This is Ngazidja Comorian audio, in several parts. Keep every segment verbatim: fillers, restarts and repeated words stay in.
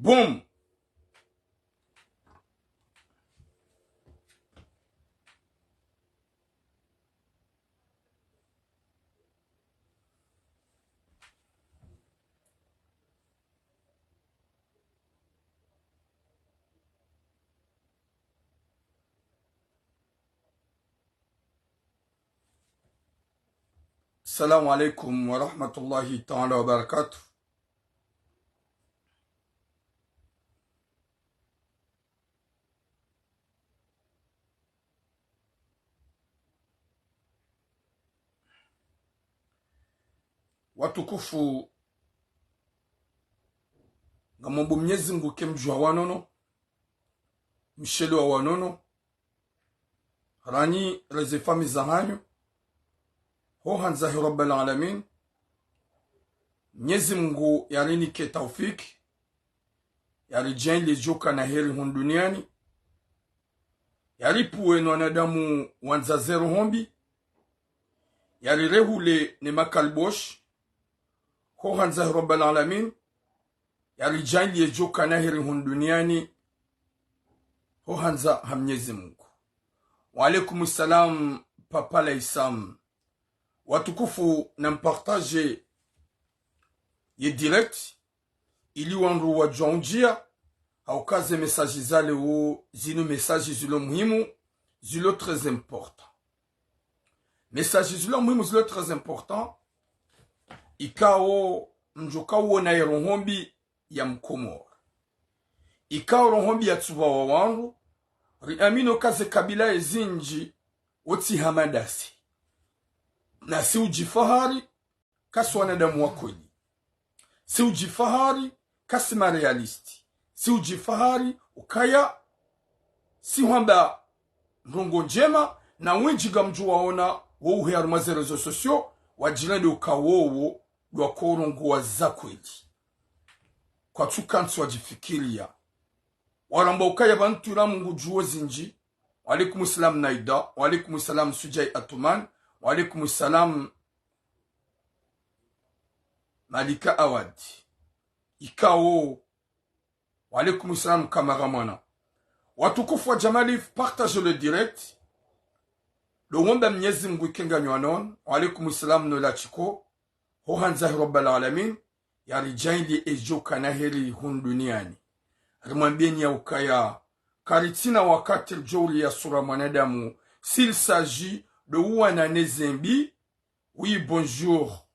Boom. Assalamu alaikum wa rahmatullahi ta'ala wa barakatuh. Watukufu, ngamomba Mnyezi Mngu ke mdjuwa wanono, mshelewa wanono, ranyi reze famiyi zahanyu, ho handza he Rabbal Alamin. Mnyezi Mngu yarinike taufiki, yaridjaanliye djo kana heri hunu duniani, yaripvuwe no wanadamu wandza ze roho mbi, yarirehule ne makaliboshi, ho handza he Rabbal Alamin, yaridjaanliye djo kana heri hunu duniani, ho handza ha Mnyezi Mngu. Wa alaikum salam, Papa Laisam. Watukufu, na mpartage ye direct, ili wandru wadjuwa undjiya, hauka ze message za leo, zinu message zilo muhimu, zilo très important. Message zilo muhimu, zilo très important, ikao mdjo ka uwona ye roho mbi ya Mkomori. Ikao roho mbi ya tsuba wa wandru, riamini uka ze kabila ezindji, wotsi hama dasi. Na si udjifahari, kasi wanadamu wa kweli. Si udjifahari, kasi ma réaliste. Si udjifahari, ukaya, si hwamba ndrongo ndjema, na wendji ngamdjo waona, wo uhe harumwa ze réseaux sociaux, wadjirende uka wowo, ndo wakorongowa za kweli. Kwatsu kantsi wadjifikiriya. Waramba ukaya pvanu turamu ngudjuwo zindji. Wa alaikum salam Naida. Wa alaikum salam Sujai Atuman. Wa alaikum salam Malika Awad. Ikao. Wa alaikum salam Kamara Mwana. Watukufu wa Jamalif, partagez le direct. Ndo ngomba Mnyezi Mngu ike nganyi wanono. Wa alaikum salam Nola Chiko. Ho handza he Rabbal Alamin, yaridjaanliye edjo kana heri hunu duniani. Rimwambiyeni ya ukaya, karitsina wakati ridjo uliya sura mwanadamu, s'il s'agit de uwana ne ze mbi. Oui, bonjour,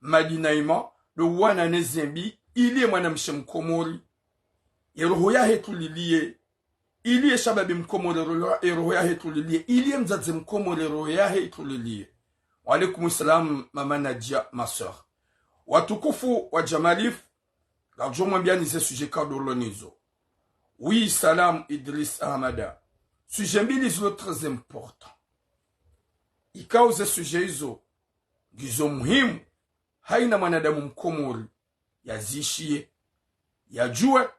Madi Naima, de uwana ne ze mbi, ili ye mwanamshe Mkomori, ye roho yahe ituliliye, ili ye shababi Mkomori ro-, e roho yahe ituliliye, ili ye mdzadze Mkomori roho yahe ituliliye. Wa alaikum salam, Mama Nadia, ma sœur. Watukufu wa Jamalif, ngamdjo mwambiyani ze sujet kadolonizo. Oui, salam Idris Ahamada. Sujet mbili zilo très important. Ikao ze sujet izo, ngizo muhimu, haina mwanadamu Mkomori, yazishiye, yadjuwe,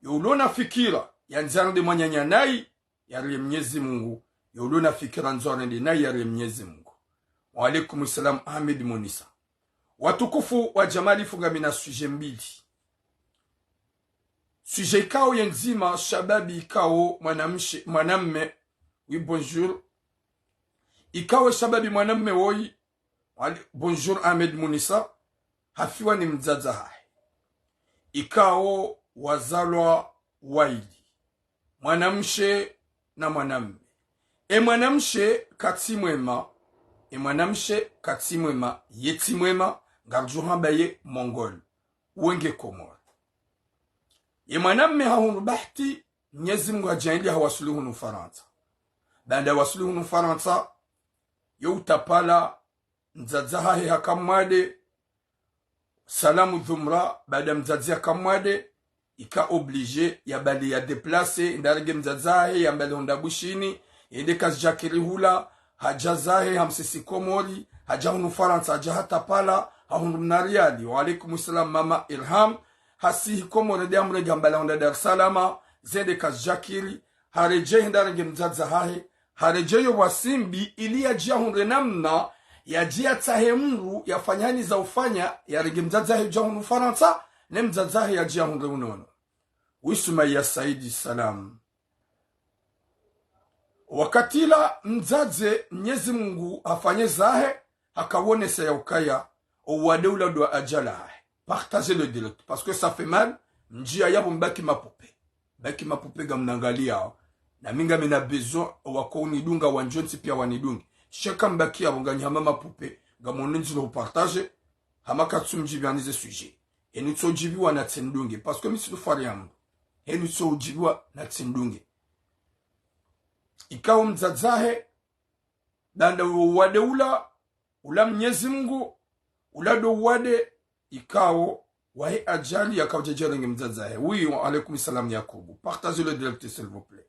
yo ulo na fikira, yandzaro nde mwananya nayi, yariye Mnyezi Mngu, yo ulo na fikira ndzaro nde nayi yariye Mnyezi Mngu. Wa alaikum salam Ahmed Munisa. Watukufu wa Jamalif, ngamina sujet mbili. Sujet ikao ye ndzima shababi ikao mwanamshe, mwanamme, oui, bonjour. Ikao shababi mwanamme woyi, Wa ali-, bonjour Ahmed Munisa, hafiwa ni mdzadze hahe. Ikao wazalwa waili, mwanamshe na mwanamme. E mwanamshe katsi mwema, e mwanamshe katsi mwema, ye tsi mwema, ngaridjo hamba ye Mongol, wenge Komori. Ye mwanamme hahundru bahati, Mnyezi Mngu hadjaanliya hawaswili hunu Farantsa. Baanda waswili hunu Farantsa, yo utapala, mdzadze hahe haka mwade, salamu dhumra, baada mdzadze haka mwade, ika obligé, yabali ya déplacé, ndarenge mdzadze hahe, yambali honda Bushini, yende Kazidjakiri hula, hadja zahe, hamsisi Komori, hadja hunu Farantsa, hadja hatapala, hahundru mna riali, wa alaikum salam mama Irham, hasihi Komori nde amrenge hambali honda Dar es Salaam, zende Kazidjakiri, haredjeyi ndarenge mdzadze hahe, haredjeyi yo bwasimbi ili yadje yahundre namna, yadje yatsahe mdru, yafanye hani za ufanya, yarenge mdzadze hahe yadje yahundre Farantsa, ne mdzadze hahe yadje yahundre unono. Wi Sumaya Saidi, salam. Wakati ula mdzadze Mnyezi Mungu hafanye zahe, hakawonesa ya ukaya owade ula ndo ajali yahe. Partagez le direct, parce que ça fait mal. Mdjiya yapvo mbaki mapupe. Mbaki mapupe ngamnangaliyao. Na mi ngamina besoin owako unidunga wandjontsi piya wanidunge. Sha eka mbaki yapvo nganyi hama mapupe, ngamono ndzilo partager, hama katsu mdjibu ani ze sujet. Heni tso djibiwa na tsi ndunge, parce que mi tsi lufwari ya mndru. Heni tso djibiwa na tsi ndunge. Ikao mdzadze wahe, baanda wo wade ula, ula Mnyezi Mungu, ula ndo wade, ikao wahe ajali yakao djadjarenge mdzadze wahe. Oui, wa alaikum salam Yakubu. Partagez le direct, s'il vous plaît.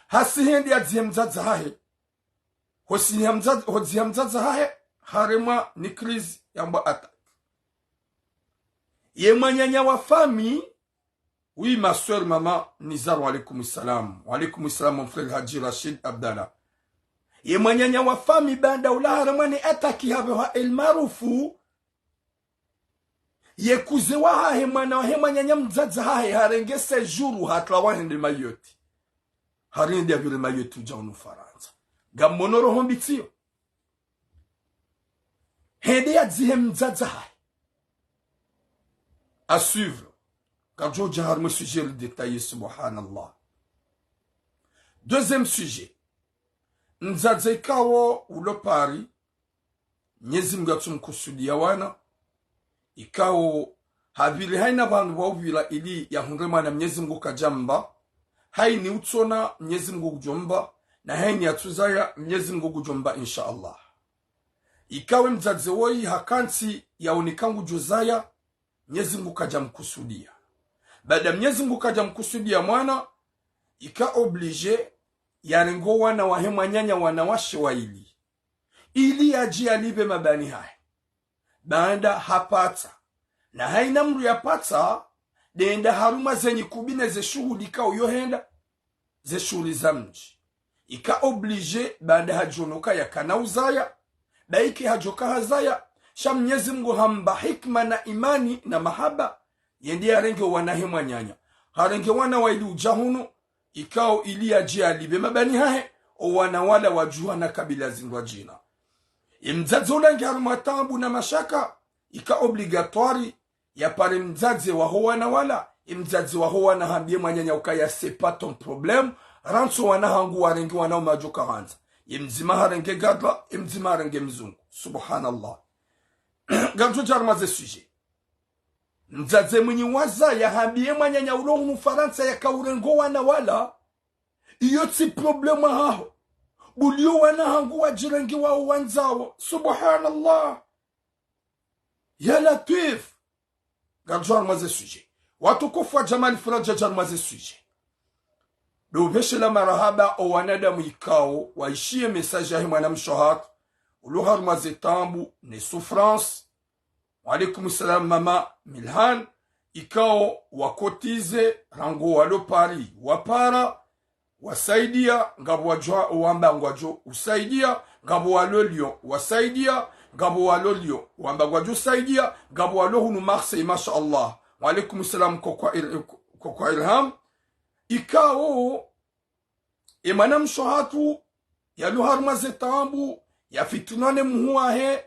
Hasi hende yadzihe mdzadze wahe. Hosiha mdzadze, hodziha mdzadze wahe, haremwa ni crise yambwa attaque. Ye mwananya wa famille, oui, ma sœur, maman Nizar, wa alaikum salam. Wa alaikum salam, mon frère Hadji Rachid Abdallah. Ye mwananya wa famille baanda ula haremwa ni attaque yapvehwa El Maarufu, ye kuze wahahe, mwana wahe mwananya mdzadze wahe, harenge séjour, hatwa wahende Mayotte. Harende yapvire Mayotte udja hunu Farantsa. Ngamono roho mbi tsiyo. Hende yadzihe mdzadze wahe. À suivre. Ngamdjo udja harumwa sujet le détail, subhanallah. Deuxième sujet. Mdzadze ikao ulo Paris, Mnyezi Mungu yatsu mkusudiya wana, ikao hapviri haina pvanu pvwa upvira ili yahundre mwana, Mnyezi Mungu kadjamba. Haini utsona, Mnyezi Mungu ngudjomba, na haini yatsuzaya, Mnyezi Mungu ngudjomba, insha Allah. Ikao mdzadze woyi hakantsi yaoneka ngudjozaya, Mnyezi Mungu kadjamkusudiya. Baanda Mnyezi Mungu kadjamkusudiya mwana, ika obligé yarenge owana wahe mwananya wanawashe waili, ili yadje yalipve mabani hahe. Baanda hapatsa. Na haina mndru yapatsa, ndeyenda harumwa ze nyikubi ne ze shuhuli ikao yohenda, ze shuhuli za mdji. Ika obligé, baanda hadjonoka yakana uzaya, ba ike hadjoka hazaya, sha Mnyezi Mungu hamba hikima na imani na mahaba, yende yarenge owana wahe mwananya. Harenge wana waili udja hunu, ikao ili yadje yalipve mabani hahe, owana wala wadjuha na kabila zindrwadjina. Ye mdzadze ula nge harumwa taabu na mashaka, ika obligatoire, yapare mdzadze waho wana wala, ye mdzadze waho wana hambiye mwananya ukaya c'est pas ton problème, rantsi owana hangu warenge wana umadjoka handza. Ye mdzima harenge gadra, ye mdzima harenge mzungu. Subhanallah. Ngamdjo udja harumwa ze sujet. Mdzadze mwinyi wazaya hambiye mwananya ulo hunu Farantsa yaka urenge owana wala, iyo tsi problème haho. Buliyo wana hangu wadjirenge wao wandzawo. Subhanallah. Ya Latwif. Ngamdjo udja harumwa ze sujet. Watukufu wa Jamali Fula, dja udja harumwa ze sujet. Ndo upveshela marahaba owanadamu ikao waishiye message yahe mwanamshe wahatru ulo harumwa ze taabu ne souffrance. Wa alaikum salam, mama Milhan. Ikao wakotize rangu walo Paris, wapara, wasaidia, ngapvo wadjo wamba ngwadjo usaidia, ngapvo walo Lyon, wasaidia, ngapvo walo Lyon, wamba ngwadjo usaidia, ngapvo walo hunu Marseille, masha Allah. Wa alaikum salam, kokwa Ir-, kokwa Ilham. Ikao, e mwanamshe wahatru, yalo harumwa ze taabu, yafitinwa ne muhu wahe,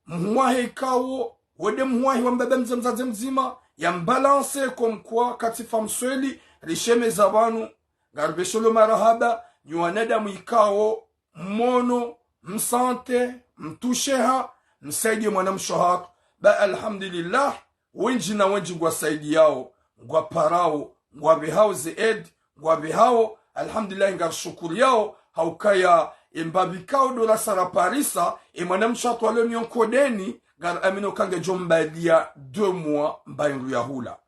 muhu wahe ikao, wende muhu wahe wa mbaba mdzima, mdzadze mdzima, yambalanse comme quoi katsi fa msweli, rishemeza pvanu, ngaripveshelo marahaba, nyi wanadamu ikao, mmono, msante, mtusheha, msaidie mwanamshe wahatru, ba alhamdulillah, wendji na wendji ngwasaidiyao, ngwaparao, ngwapvehao ze aide, ngwapvehao, alhamdulillah, ngarishukuriyao, ha ukaya, e mbapvi ikao ndo rasa raparisa, e mwanamshe wahatru walo Lyon Kodeni, ngariamino uka ngedjo mbaliya deux mois mba hindru yahula.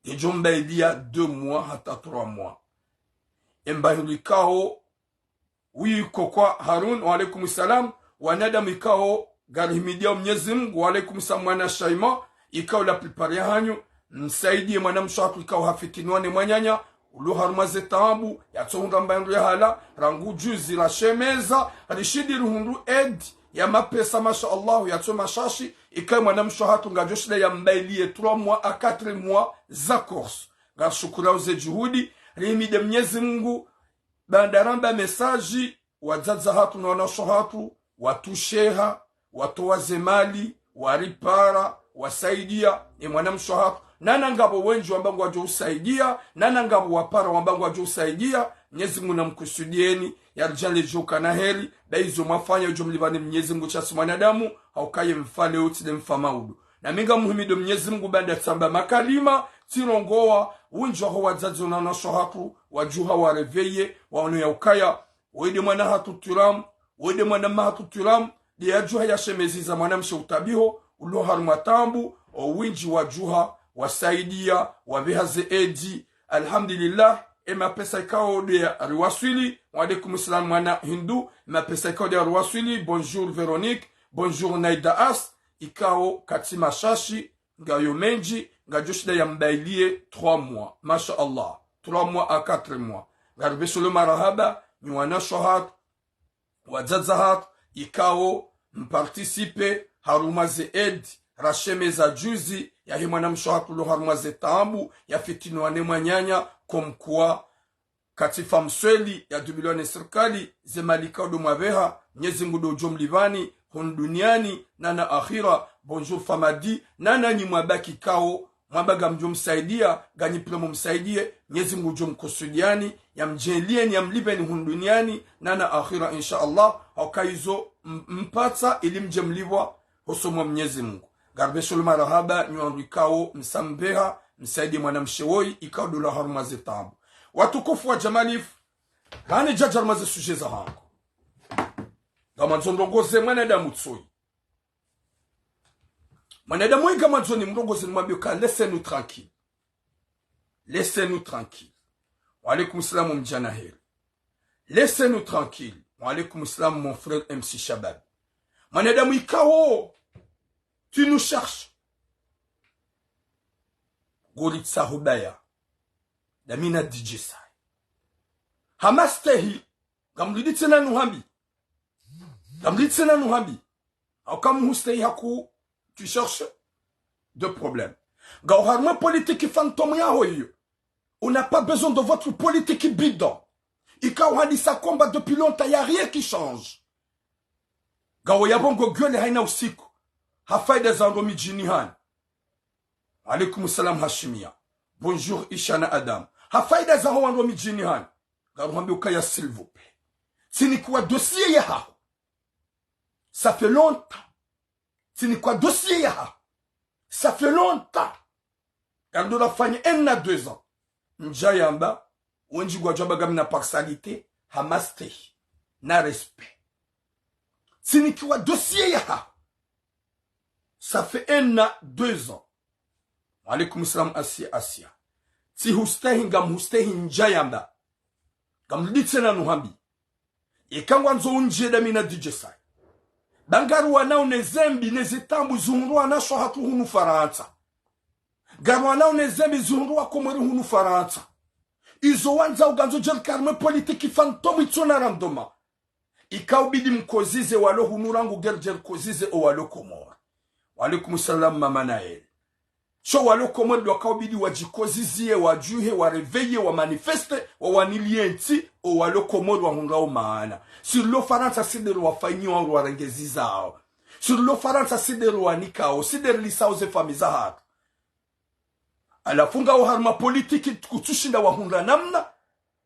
Ngedjo mbaliya deux mois hata trois mois. E mba hindru ikao, oui, kokwa Harun, wa alaikum salam. Wanadamu ikao, ngarihimidiao Mnyezi Mungu, wa alaikum salam, mwana Shaima, ikao la plupart yahanyu, msaidie mwanamshe wahatru ikao hafitinwa ne mwananya, ulo harumwa ze taabu, yatsohundra mba hindru yahala, rangu juzi rashemeza, rishindi rihundru aide ya mapesa, masha Allah, yatso mashashi, ikao mwanamshe wahatru ngadjo shinda yambaliye trois mois à quatre mois za course. Ngarishukurao ze juhudi, rihimidi Mnyezi Mungu, baanda ramba message, wadzadze hatru no wanashe hatru, watusheha, watowa ze mali, waripara, wasaidia, e mwanamshe hatru. Nana ngapvo wendji wamba ngwadjo usaidia, nana ngapvo wapara wamba ngwadjo usaidia, Mnyezi Mungu namkusudieni, ya ridjaanlie djo ukana heri, ba izo mwafanya udjo mlipvani Mnyezi Mungu sha si mwanadamu, hauka ye mfa leo tsi nde mfa maudu. Na mi ngamuhimidio Mnyezi Mungu baanda tsamba makalima, tsirongoa, wendji waho wadzadze no wanashe hatru, wadjuha waréveiller, waono ya ukaya, woyi nde mwana hatru Turam, woyi nde mwana mma hatru Turam, nde yadjuha yashemeze za mwanamshe utabiho, ulo harumwa taabu, o wendji wadjuha, wasaidia, wapveha ze aide. Alhamdulillah, e mapesa ikao nde yariwaswili. Wa alaikum salam mwana Hindu, e mapesa ikao nde yariwaswili. Bonjour Véronique, bonjour Naida As, ikao katsi mashashi, ngayo mendji, ngadjo shinda yambailiye trois mois. Masha Allah. Trois mois à quatre mois. Ngaripvesho le marahaba, nyi wanashe hatru, wadzadze hatru, ikao mparticiper harumwa ze aide rashemeza juzi, yahe mwanamshe hatru ulo harumwa ze taabu, yafitinwa ne mwananya, comme quoi katsi fa msweli, yadubiliwa ne sirikali, ze mali ikao ndo mwapveha, Mnyezi Mungu ndo udjo mlipvani, hunu duniani, nana akhira. Bonjour Famadi, nana nyi mwabaki ikao, mwamba ngamdjo msaidia, nganyi pvile mumsaidie, Mnyezi Mungu udjo mkusudiani, yamdjaanlieni, yamlipveni hunu duniani, nana akhira, insha Allah, hauka izo m-, mpatsa ili mdje mlipvwa hosoni mwa Mnyezi Mungu. Ngaripvesho le marahaba, nyi wandru ikao msambeha, msaidie mwanamshe woyi, ikao ndo ulo harumwa ze taabu. Watukufu wa Jamalif, rani djadja harumwa ze sujet zahangu. Ngamwandzo ndrongoze mwanadamu tsoyi. Mwanadamu woyi ngamwandzo nimrongoze nimwambie ka laissez-nous tranquille. Laissez-nous tranquille. Wa alaikum salam mdjana heri. Laissez-nous tranquille. Wa alaikum salam mon frère M C Shabab. Mwanadamu ikao, tu nous cherches. Ngori tsaho baya. Nda mi na D J Sai. Ha mastehi, ngamliditse na nuhambi. Ngamliditse na nuhambi. Hauka muhustehi haku, tu cherches de problème. Ngao harumwa politique fantôme yaho iyo. On n'a pas besoin de votre politique bidon. Ikao handisa combat depuis longtemps, y a rien qui change. Ngao yapvo ngo gueule haina usiku. Ha faida za wandru midjini hani. Alaikum salam Hashimia. Bonjour Ishana Adam. Ha faida zaho wandru midjini hani. Ngaruhambia ukaya s'il vous plaît. Tsinikiwa dossier yahaho. Ça fait longtemps. Tsinikiwa dossier yahaho. Ça fait longtemps. Ngardo rafanya un à deux ans. Ndjayamba, wendji ngwadjo amba ngami na partialité, ha mastehi, na respect. Tsinikiwa dossier yahaho. Ça fait un à deux ans. Wa alaikum salam Asia, Asia. Tsihustehi, ngamhustehi ndjayamba. Ngamliditse na nuhambi. Eka ngwandzo undjie nda mi na D J Sai. Ba ngaruwanao ne zembi ne zitaabu zihundrwa wanashe hatru hunu Farantsa. Ngaruwanao ne zembi zihundrwa Komori hunu Farantsa. Izo wandzao ngandzo djeri harumwa politique fantôme itsona rendement. Ikao ubidi mkozize walo hunu rangu ngeri djeri kozize owalo Komori. Wa alaikum salam Mama Nael. Sho walo Komori ndo wakao ubidi wadjikozizie, wadjuhe, wa réveiller, wa manifester, wawanilie ntsi, owalo Komori wahundrao maana. Si rilo Farantsa si nde riwafanyiao, riwarenge ezi zao. Si rilo Farantsa si nde riwanikao, si nde rilisao ze famiyi zahatru. Halafu ngawo harumwa politique kutsushinda wahundra namna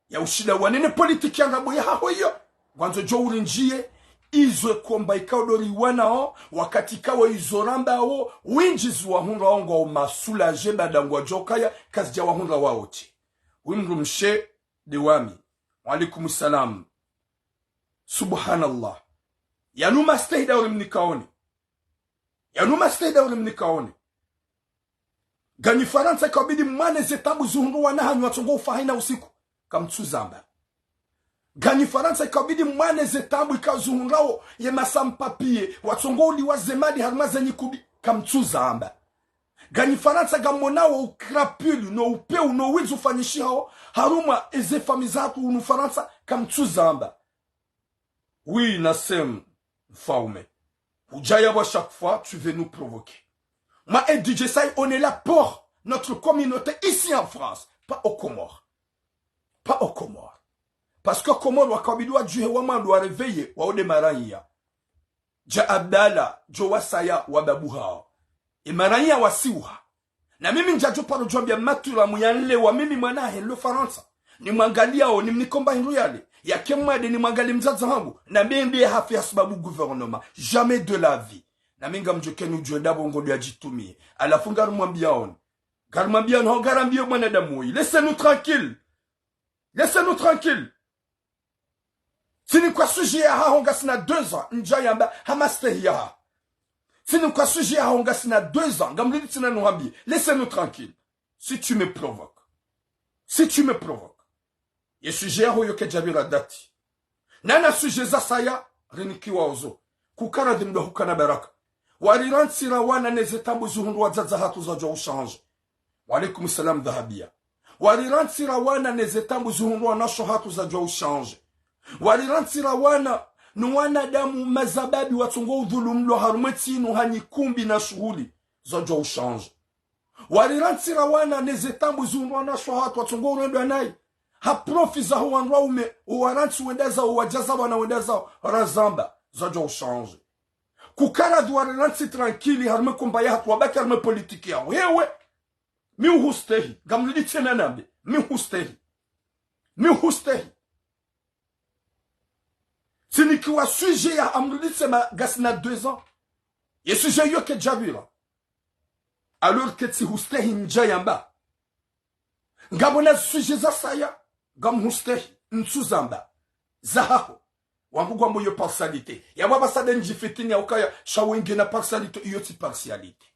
ya ushinda wanene politique ya ndrabo yahaho iyo. Ngwandzo djo urindjie, izo e combat ikao ndo riwanao, wakati ikao izo rambao, wendji ziwahundrao ngwao ma soulagés, baada ngwadjo kaya, kazidja wahundra wao tsi. Wi mdrumshe nde wami. Wa alaikum salam. Subhanallah. Yanu mastehi nda uri mnikaoni. Yanu mastehi nda uri mnikaoni. Nganyi Farantsa ikao ubidi mwane ze taabu zihundrwa wana hanyu watsongo ufa haina usiku. Kamtsuzamba. Nganyi Farantsa ikao ubidi mwane ze taabu ikao zihundrao ye ma sans-papiers, watsongo uliwa ze mali harumwa ze nyikubi. Kamtsuzamba. Nganyi Farantsa ngamonao ukrapulu, no upeu, no widzi ufanyishihao harumwa eze famiyi zahatru hunu Farantsa. Kamtsuzamba. Oui, Nassem Mfaume. Hudjaya wa chaque fois, tu veux nous provoquer. Moi et D J Sai, on est là pour notre communauté ici en France. pas aux Comores. Pas aux Comores. Parce que Comores wakabidi wadjuhe wa mwando wa réveiller, wao nde maraiya. Dja Abdallah, djo wasaya wa babu hawo. E maraiya wasiuha. Na mimi ndjadjo paro djwambia maturamu ya nlewa mimi mwana hahe nlo Farantsa. Nimwangaliyao, nimnike mba hindru yale. Yake mwade nimwangalie mdzadze hangu. Na mbe nde hafi hasibabu gouvernement. Jamais de la vie. Na mi ngamdjo keni udjwenda bo ngondro ya djitumiye. Halafu ngarumwambiaoni. Ngarumwambiaoni, hau ngarambiyo mwanadamu oyi. Laissez-nous tranquilles. Laissez-nous tranquilles. Tsini kwa sujet yahaho ngasina deux ans, ndjayamba hama stehi yahaho. Tsini kwa sujet yahaho ngasina deux ans, ngamlili tsina nuhambiye. Laissez-nous tranquilles. Si tu me provoques. Si tu me provoques. Ye sujet yaho yo kedjapvira dati. Nana sujet zasaya, rinikiwa ozo. Kukara dhimdo hukana baraka. Warirantsira wana neze tabu zihundru wadzadze hatru zadjwa ushanje. Wa alaikum salam Dhahabia. Warirantsira wana neze tabu zihundru wanasho hatru zadjwa ushanje. Warirantsira wana, ni wanadamu mazababi watsongo udhulumlwa harumwa entsi inu ha nyikumbi na shuhuli zadjwa ushanje. Warirantsira wana neze tabu zihundru wanasho hatru watsongo urendwa nayi. Ha profit zaho wandru waume, owarantsi wenda zawo, wadjaza wana wenda zawo, razamba, zadjwa ushanje. Kukara dhu warirantsi tranquille, harumwa e combat yahatru wabaki harumwa e politique yawo. Hewe, mi uhustehi, ngamlili tsena nambe, mi uhustehi. Mi uhustehi. Tsinikiwa sujet ya amlili tsema ngasina deux ans. Ye sujet yo kedjapvira. Alors que tsihustehi ndjayamba. Ngapvo na sujet zasaya, ngamhustehi, ntsuzamba. Zahaho. Wangu ngwambo yo partialité. Yapvo apvasa nde ndjifitini ya ukaya, sha wenge na partialité, iyo tsi partialité.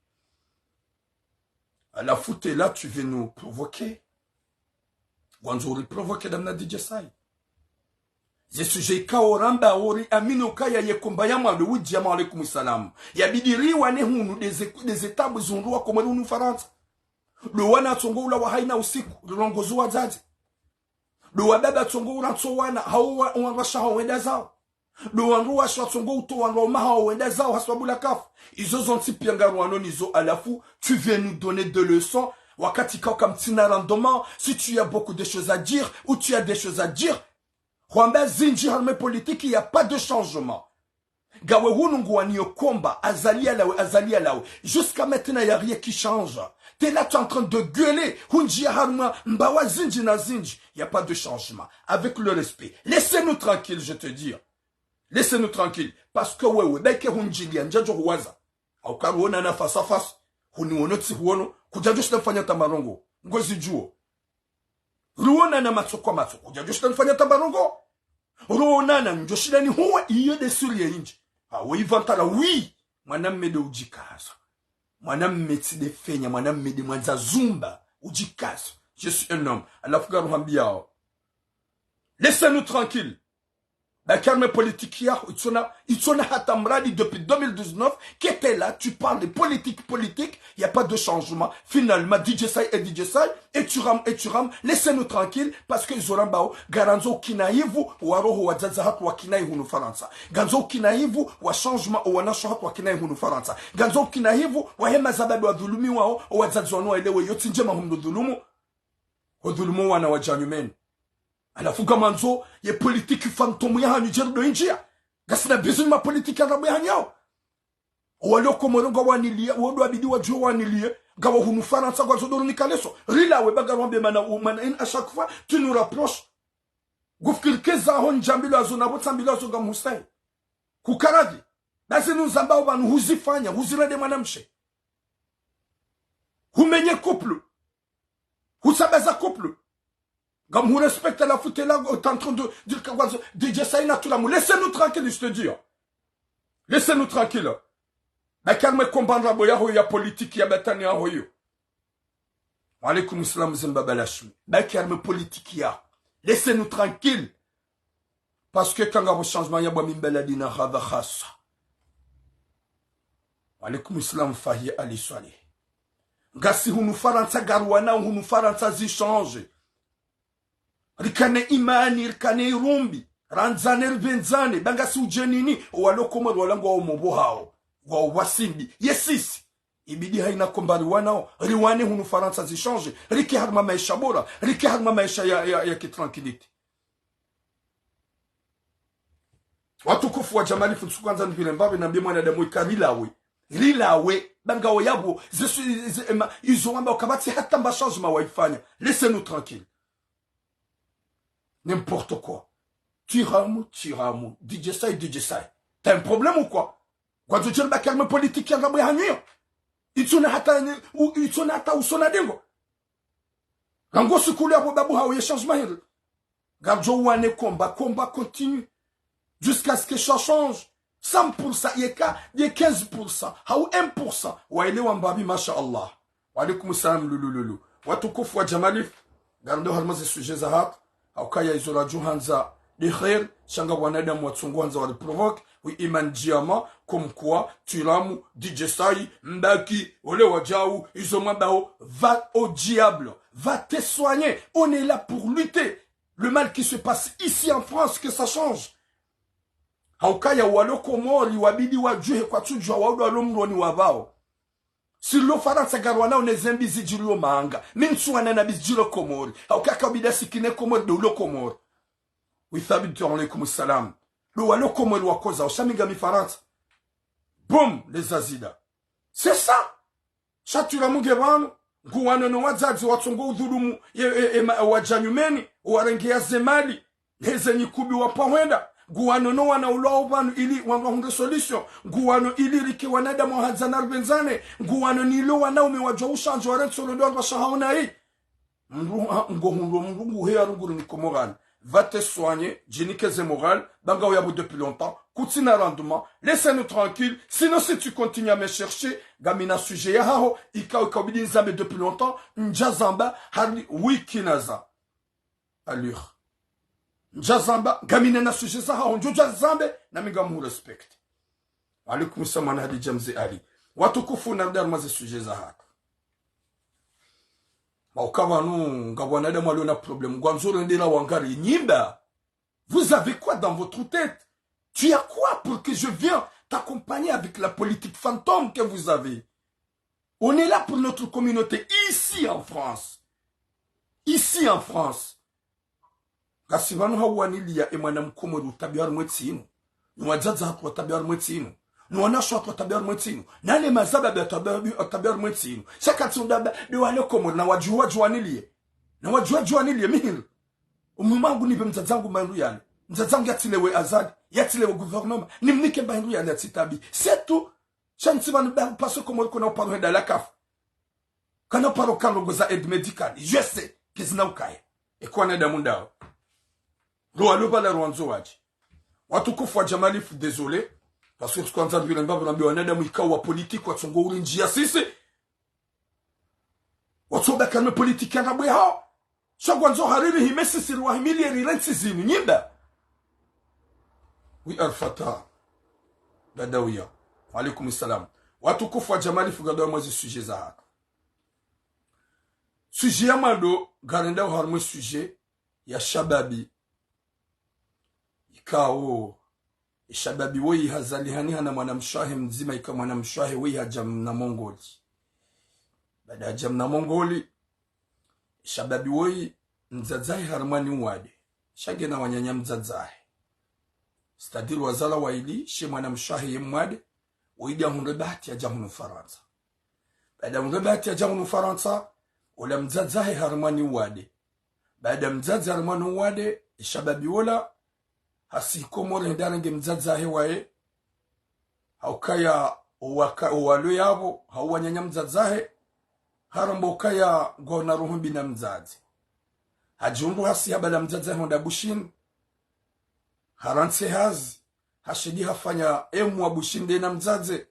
Halafu t'es là, tu veux nous provoquer. Wandzo uri provoquer damna D J Sai. Ze sujet ikao ramba ori amini ukaya ye combat ya mwando wudji ya ma alaikum salam. Yabidi riwane hunu nde ze, nde ze tabu zihundru wakomori hunu Farantsa. Ndo wana tsongo ulawa hayina usiku, rirongozo wadzadze. Ndo wababa tsongo urantso wana, hau wa, wandrwashe hao wenda zawo. Ndo wandrwashe watsongo utowa wandrwaume hao wenda zawo hasibabu la kafu. Izo zontsi pia ngarwano nizo halafu, tu viens nous donner des leçons. Wakati ikao kamtsina rendement, si tu as beaucoup de choses à dire, ou tu as des choses à dire. Hwamba zindji harumwa e politique, y a pas de changement. Ngawe hunu nguwaniyo combat, Azali yalawe, Azali yalawe. Jusqu'à maintenant, y a rien qui change. T'es là, tu es en train de gueuler. Hundjiya harumwa mbawa zindji na zindji. Y a pas de changement. Avec le respect. Laissez-nous tranquilles, je te dis. Laissez-nous tranquilles. Parce que wewe, baike hundjiliya, ndjadjo huwaza. Hauka ruonana face à face. Huniwono tsihuwono. Kudjadjo shinda mfanya tamarongo. Ngozi djuo. Ruonana matso kwa matso. Kudjadjo shinda mfanya tamarongo. Ruonana ndjo shinda nihuwe, iyo nde siri ya indji. Awe ivantala, oui. Mwanamme nde udjikaza. Mwanamme tsi nde fenya, mwanamme nde mwandza zumba. Udjikaza. Je suis un homme. Halafu ngaruhambiao. Laissez-nous tranquilles. Baki harumwa e politique yaho, itsona, itsona hata mradi depuis deux mille dix-neuf, que t'es là, tu parles de politique, politique, y a pas de changement. Finalement, D J Sai est D J Sai, et tu rames, et tu rames, laissez-nous tranquilles, parce que izo rambao, ngarandzo ukinahivu, wa roho wadzadze hatru wakinahi hunu Farantsa. Ngandzo ukinahivu, wa changement, owanasho hatru wakinahi hunu Farantsa. Ngandzo ukinahivu, wahe mazababi wadhulumiwao, owadzadze wanu waelewe, yo tsi ndjema humdhulumu. Hudhulumu wana wadja nyumeni. Halafu ngamwandzo ye politique fantôme yahanyu djerudo indjiya. Ngasina besoin ma politique arabu yahanyu yao. Owalio Komoro ngawaniliye, wodo abidi wadjuwe waniliye, ngawa hunu Farantsa ngwandzo ndo runika leso. Rilawe ba ngarwambe mana, mana in à chaque fois, tu nous rapproches. Ngufikiri ke zaho ndjambilwazo na pvo tsambilwazo ngamhustehi. Kukaradhi. Ba zinu nzambao pvanu huzifanya, huzirende mwanamshe. Humenye couple. Husabaza couple. Ngamhurespecte la foute là, t'es en train de dire que quoi, D J Sai na tout l'amour. Laissez-nous tranquilles, je te dis. Laissez-nous tranquilles. Baki harumwa e combat ndrabo yaho ya politique ya batani yaho iyo. Wa alaikum salam Zimba Balashmi. Baki harumwa e politique yaho. Laissez-nous tranquilles. Parce que kangapvo changement ya bwa mimbaladina hadha khasa. Wa alaikum salam Fahi Ali Swaleh. Ngasi hunu Farantsa ngaruwanao hunu Farantsa zi change. Rikane imani, rikane irumbi. Randzane, ripvendzane. Ba ngasi udjenini. Owalio Komoro wala ngwao mopvo hao. Ngwao wasimbi. Ye sisi. Ibidi haina combat riwanao, riwane hunu Farantsa zichange, rike harumwa maesha bora, rike harumwa maesha ya, ya, ya kitranquillité. Watukufu wa Jamalifu, ntsukandza nipvire mbapvi nambe mwanadamu ika rilawe. Rilawe, ba ngawo yapvo, ze su-, ze, ema, izo wamba ukapvatsi hata mba changement waifanya. Laissez-nous tranquilles. N'importe quoi. Tiramu, tiramu. D J Sai, D J Sai. T'as un problème ou quoi? Kwandzo djeli baki harumwa politique ya ndrabo ya hanyu iyo. Itsona hata ni, u-, itsona hata usona dengo. Rangu siku ile yapvo babu hawo ye changement hindri. Ngaridjo wane combat, combat continu. Jusqu'à ce que ça change. Cent pour cent, yeka, ye quinze pour cent, hau un pour cent. Waelewa mbapvi, masha Allah. Wa alaikum salam, lulu, lulu. Watukufu wa Jamalifu, ngaridjo harumwa ze sujet zahatru. Haukaya izo radjo handza de khair, sha nga wanadamu watsongo handza wari provoque, wi Iman Diama, comme quoi, Tiramu, D J Sai, Mbaki, ole wadjau, izo mwambao, va au diable, va te soigner, on est là pour lutter. Le mal qui se passe ici en France, que ça change. Haukaya walo Komori, wabidi wadjuhe kwatsudjua waudu walo mroni wapvao. Si lo Farantsa ngarwanao ne zembi zidjilio manga. Mi ntsuwana na bi zidjilio Komori. Haukaya kabida sikine Komori, do ulo Komori. Wi Thabit, wa alaikum salam. Do walo Komori wakoza, ushaminga mi Farantsa. Boum, les Azidas. C'est ça. Sha Tiramu nge pvanu, nguwano no wadzadze watsongo udhulumu, e, e, e, ma-, wadja nyumeni, warenge ya ze mali, heze nyikubi wapvahwenda, nguwano no wana ulwao pvanu ili wandru wahundre solution, nguwano ili rike wanadamu wahadzana ripvendzane, nguwano nilo wanaume wadjua ushandzi warentsi olo ndo wandru washahaona hii. Mndru ha-, ngo hundro mndru nguhe ya runguru ni Komori. Va te soigner, djinike ze morale, ba ngawo yapvo depuis longtemps, kutsina rendement, laissez-nous tranquilles, sinon si tu continues à me chercher, ngamina sujet yahaho, ikao, ikao bidi nizambe depuis longtemps, ndja zamba, hari wiki naza. Allure. Ndja zamba, ngamina na sujet zahaho, ndjo dja zambe, na mi ngamu respect. Alaikum salam, Hadidja Mze Ali. Watukufu, narudi harumwa ze sujet zahatru. Ba uka pvanu, nga wanadamu walio na problème, ngwandzo rendela wangari nyimba. Vous avez quoi dans votre tête? Tu as quoi pour que je viens t'accompagner avec la politique fantôme que vous avez? On est là pour notre communauté ici en France. Ici en France. Ngasi pvanu hauwaniliya e mwana mkomori utabiwa harumwa entsi inu. Ni wadzadze hatru watabiwa harumwa entsi inu. Ni wanashe hatru watabiwa harumwa entsi inu. Nane mazababi watabiwa, watabiwa harumwa entsi inu. Sha katsi undaba, be wale Komori, na wadjuwa, wadjuwaniliye. Na wadjuwa, wadjuwaniliye, mihindru. Umwi mwangu nipve mdzadze wangu mba hindru yale. Mdzadze wangu yatsilewe Azali, yatsilewe gouvernement. Nimnike mba hindru yale yatsitabi. C'est tout. Sha ntsi pvanu ba, parce que Komori kuna uparo hwenda la CAF. Kana paro kandrongo za aide médicale. Je sais, kizina ukaya. Eka wanadamu ndawo. Ro walo pvala ro wandzo wadje. Watukufu wa Jamalifu, désolé. Parce que tsikwandza mbile mbapvo nambe wanadamu ikao wa politique watsongo urindjiya sisi. Watsoba kalme politique ya ndrabo yahawo. Sha ngwandzo hariri hime sisi riwahimiliye rirentsi zinu nyimba. Oui, Arfata. Badawiya. Wa alaikum salam. Watukufu wa Jamalifu, ngaridjo harumwa ze sujet zahatru. Sujet ya mwando, ngarendao harumwa e sujet ya shababi. Ikao, e shababi woyi hazalihana na mwanamshe wahe mdzima, ika mwanamshe wahe woyi hadja mna mongoli. Baada hadja mna mongoli, e shababi woyi, mdzadze wahe harumwa ni uwade. Sha ngena wananya mdzadze wahe. C'est-à-dire wazala wayili, she mwanamshe wahe ye mwade, woyi nde yahundre bahati yadja hunu Farantsa. Baada hundre bahati yadja hunu Farantsa, ola mdzadze wahe harumwa ni uwade. Baada mdzadze harumwa ni uwade, e shababi wola, hasihi Komori hende yarenge mdzadze wahe waye. Haukaya owaka-, owalo yapvo, hauwananya mdzadze wahe, haramba ukaya ngwaona roho mbi na mdzadze. Hadjihundru hasihi habala mdzadze wahe hwenda Bushini. Harantsi hazi, hashindi hafanya emwa Bushini nde na mdzadze.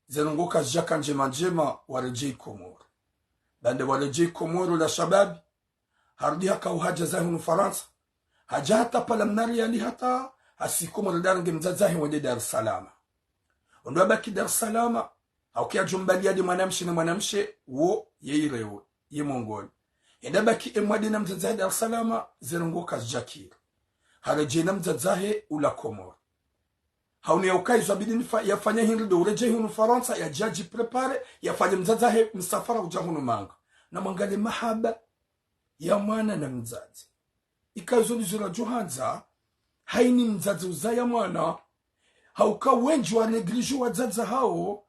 Ze ndrongoo kazidjaka ndjema ndjema, waredjei Komori. Baanda waredjei Komori ola shababi, harudi haka uhadja zahe hunu Farantsa. Hadja hata pvala mna riali hata, hasihi Komori hende yarenge mdzadze wahe wende Dar es Salaam. Ondo wabaki Dar es Salaam, haukaya djo mbaliya nde mwanamshe na mwanamshe, wo, ye irewe, ye mongoli. Hende habaki emwade na mdzadze wahe Dar es Salaam, ze ndrongoo kazidjakiri. Haredjei na mdzadze wahe ula Komori. Haunu ya ukaya izo yabidi nifa-, yafanye hindri ndo uredjei hunu Farantsa, yadje yadjiprépare, yafanye mdzadze wahe msafara udja hunu manga. Na mwangalie mahaba ya mwana na mdzadze. Ika izo ndizo radjo handza, haini mdzadze uzaya mwana, hauka wendji wa négligé wadzadze hawo,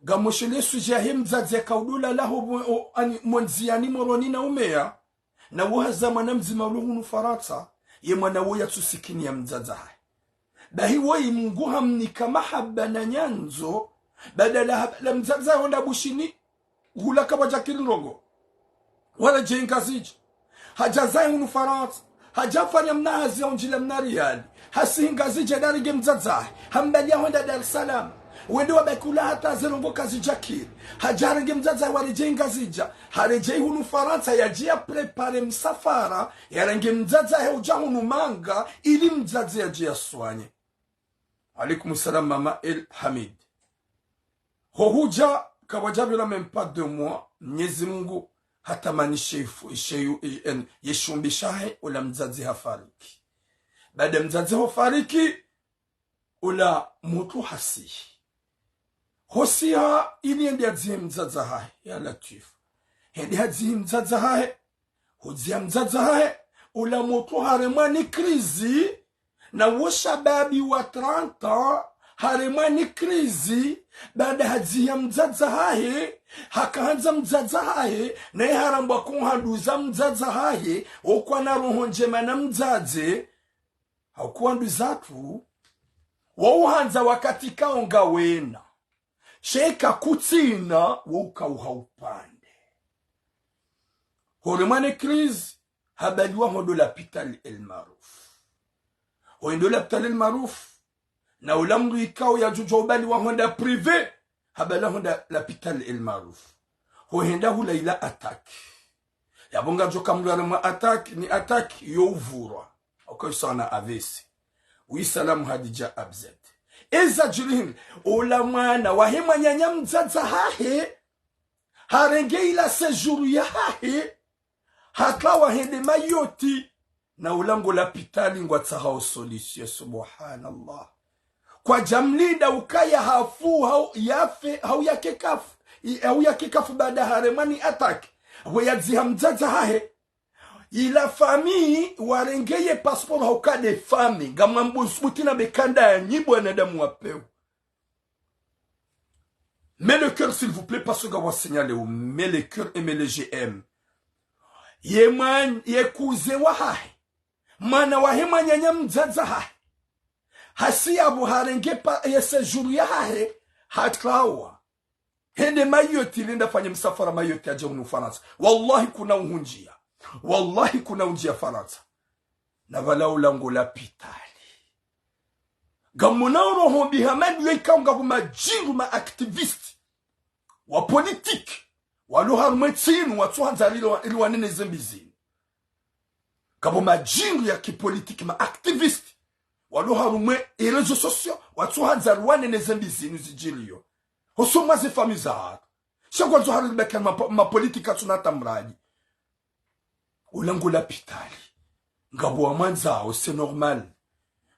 ngamweshelea sujet yahe mdzadze yaka udolala ho mwe-, o-, ani, mo ndziani Moroni na Umeya, na wo hazaya mwana mdzima ulo hunu Farantsa, ye mwana wo yatsusikini ya mdzadze hahe. Bahi woyi Mngu hamnika mahaba na nyandzo, badala ha-, la mdzadze hahe wenda Bushini, hula kapvadja kiri ndrongo. Waredjei Ngazidja. Hadja zaya hunu Farantsa. Hadja fanya mna hazi ya undjila mna riali. Hasihi Ngazidja nda harenge mdzadze hahe. Hambaliya hwenda Dar es Salaam. Wende wabaki hula hata ze ndrongo kazidja kiri. Hadja harenge mdzadze hahe waredjei Ngazidja. Haredjei hunu Farantsa yadje yaprépare msafara. Yarenge mdzadze hahe udja hunu manga. Ili mdzadze yadje yaswanye. Alaikum salam, mama El Hamid. Ho hudja, kapvadja pvira même pas deux mois, Mnyezi Mngu hatamani shefu, sheyu, en, ye shumbi shahe, ola mdzadze hafariki. Baada mdzadze hofariki, ola mutru hasihi. Hosiha, ili hende hadzihe mdzadze hahe, ya Latwifu. Hende hadzihi mdzadze hahe, hudziha mdzadze hahe, ola mutru haremwa ni crise, na wo shababi wa trente ans, haremwa ni crise, baada hadziha mdzadze hahe, hakahandza mdzadze hahe, naye harambwa kuhanduza mdzadze hahe, wo kwana roho ndjema na mdzadze, hakuhanduza tu, wo uhandza wakati kao ngawena. Sha eka kutsina, wo uka uha upande. Horemwa ne crise, habaliwa hwendo lapitali El Maarouf. Hwendo lapitali El Maarouf, na ola mdru ikao yadjodjuwa ubaliwa hwenda privé, habaliwa hwenda lapitali El Maarouf. Hohenda hula ila attaque. Yapvo ngadjo kamlwara mwa attaque, ni attaque yo uvurwa. Oko isana A V C. Wi salamu Hadidja Abzet. Eza djiri hindri, ola mwana wahe mwananya mdzadze hahe, harenge ila séjour yahahe, haka wahende Mayotte, na ola ngo lapitali ngwatsahao solution, subhanallah. Kwadja mlinda ukaya hafu, hau yafe, hau yake kafu, i-, hau yake kafu baada haremwa ni attaque. Hwe yadziha mdzadze hahe, ila famille warenge ye passeport hauka nde famille. Ngamwambo subuti na bekanda ya nyi bwanadamu wa pewu. Mets le cœur, s'il vous plaît, parce que ngawa signalé ou mets le cœur et mets le j'aime. Ye mwan-, ye cousin wahahe. Mwana wahe mwananya mdzadze hahe. Hasi yapvo harenge pa-, ye séjour yahahe, haka wa hende Mayotte, ili hende afanye msafara Mayotte yadje hunu Farantsa. Wallahi kuna uhundjia. Wallahi kuna uhundjia Farantsa. Na pvala ola ngo lapitali. Ngamwona uroho mbi hama ndiyo ikao ngapvo madjingu ma activistes wa politique, walo harumwa entsi inu watsuhandza ili wa-, ili wanene ze mbi zinu. Ngapvo madjingu ya kipolitique ma activistes, walo harumwa e réseaux sociaux, watsuhandza ili wanene ze mbi zinu zidjiriyo. Hosoni mwa ze famille zahatru. Sha ngwandzo harili bakana ma, ma politique atsuna tamradi. Ola ngo lapitali. Ngapvo wamwandzao, c'est normal.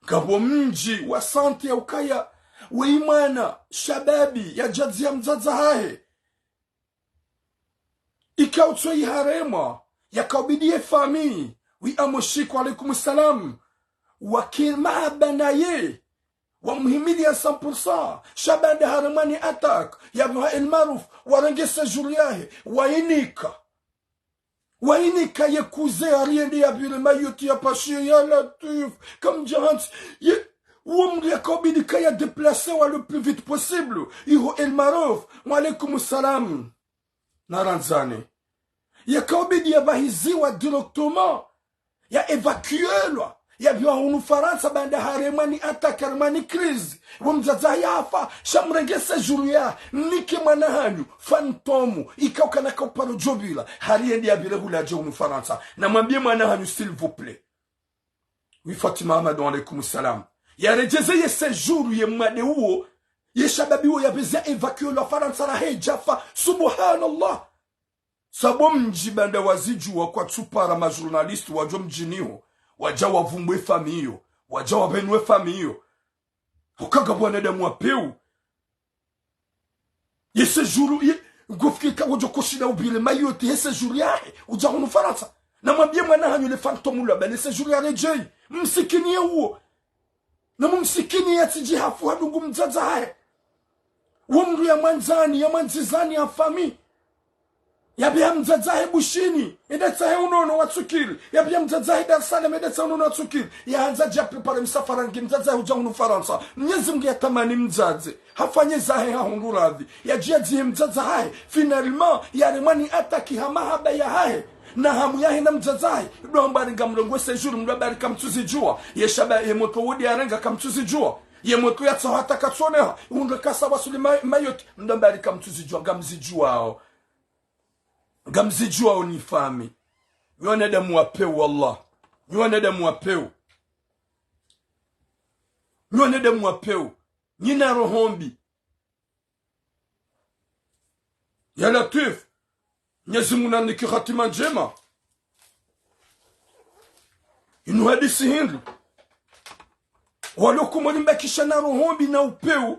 Ngapvo mdji wa santé ya ukaya, weyi mwana, shababi, yadja dziha mdzadze hahe. Ika utsoyi haremwa, yakaubidi ye famille, wi amoshiku, alaikum salam. Wake mahaba naye, wamuhimiliya cent pour cent. Sha baada haremwa ni attaque, yapvo ha El Maarouf, warenge séjour yahe, wayinika. Wayinika ye cousin hari yende yapvire Mayotte yapashiye, ya Latwifu, kamdja hantsi, ye, uwo mdru yakaubidi kaya déplacé wa le plus vite possible, iho El Maarouf, wa alaikum salam. Narandzane. Yakaubidi yapvahiziwa directement, ya évacuelwa, yapviwa hunu Farantsa baada haremwa ni attaque, haremwa ni crise. Wo mdzadze hahe hafa, sha mrenge séjour ya, mnike mwana hanyu, fantôme, ikao kana kauparo djopvira, hari yende yapvire hula yadje hunu Farantsa. Na mwambiye mwana hanyu, s'il vous plaît. Wi Fatima Amadou, alaikum salam. Yaredjeze ye séjour ye mwade uwo, ye shababi uwo yapveze évacuelwa Farantsa rahe djafa. Subhanallah. Sabo mdji baanda wazidjuwa kwatsupara ma journalistes wadjo mdjini ho, wadja wavumbwe famille yo, wadja wapvenue famille yo. Uka ngapvo wanadamu wa peu. Ye séjour, ye, ngofikiri ka wodjo koshinda ubile Mayotte, ye séjour yahe, udja hunu Farantsa. Namwambiye mwana hanyu le fantôme lwaba, le séjour yaredjeyi. Msikiniye uwo. Namumsikiniye yatsidji hafu hadungu mdzadze hahe. Wo mndru yamwandzani, yamwandzizani ha famille. Yapveha mdzadze hahe Bushini, yende yatsahe unono watsukiri. Yapveha mdzadze hahe Dar es Salaam, yende yatsahe unono watsukiri. Yahandza dja prépare msafara nge mdzadze hahe udja hunu Farantsa. Mnyezi Mngu yatamani mdzadze. Hafanye zahe hahundru radhi. Yadjiya dzihe mdzadze hahe. Finalement, yaremwa ni attaque ha mahaba yahahe. Na hamu yahe na mdzadze hahe. Ndo hamba ari ngamrengwe séjour, mndru hamba ari kamtsuzidjuwa. Ye shaba, ye moto wodi yarenga kamtsuzidjuwa. Ye moto yatsaho hata katsoneha. Hundre kasa wasuli Ma-, Mayotte. Mndru hamba ari kamtsuzidjuwa, ngamzidjuwao. Ngamzidjuwao ni famille. Nyi wanadamu wa peu, wallah. Nyi wanadamu wa peu. Nyi wanadamu wa peu. Nyina roho mbi. Ya Latwif. Mnyezi Mngu nanike hatima ndjema. Inu hadisi hindri. Walo kumoni mbakisha na roho mbi na upeu.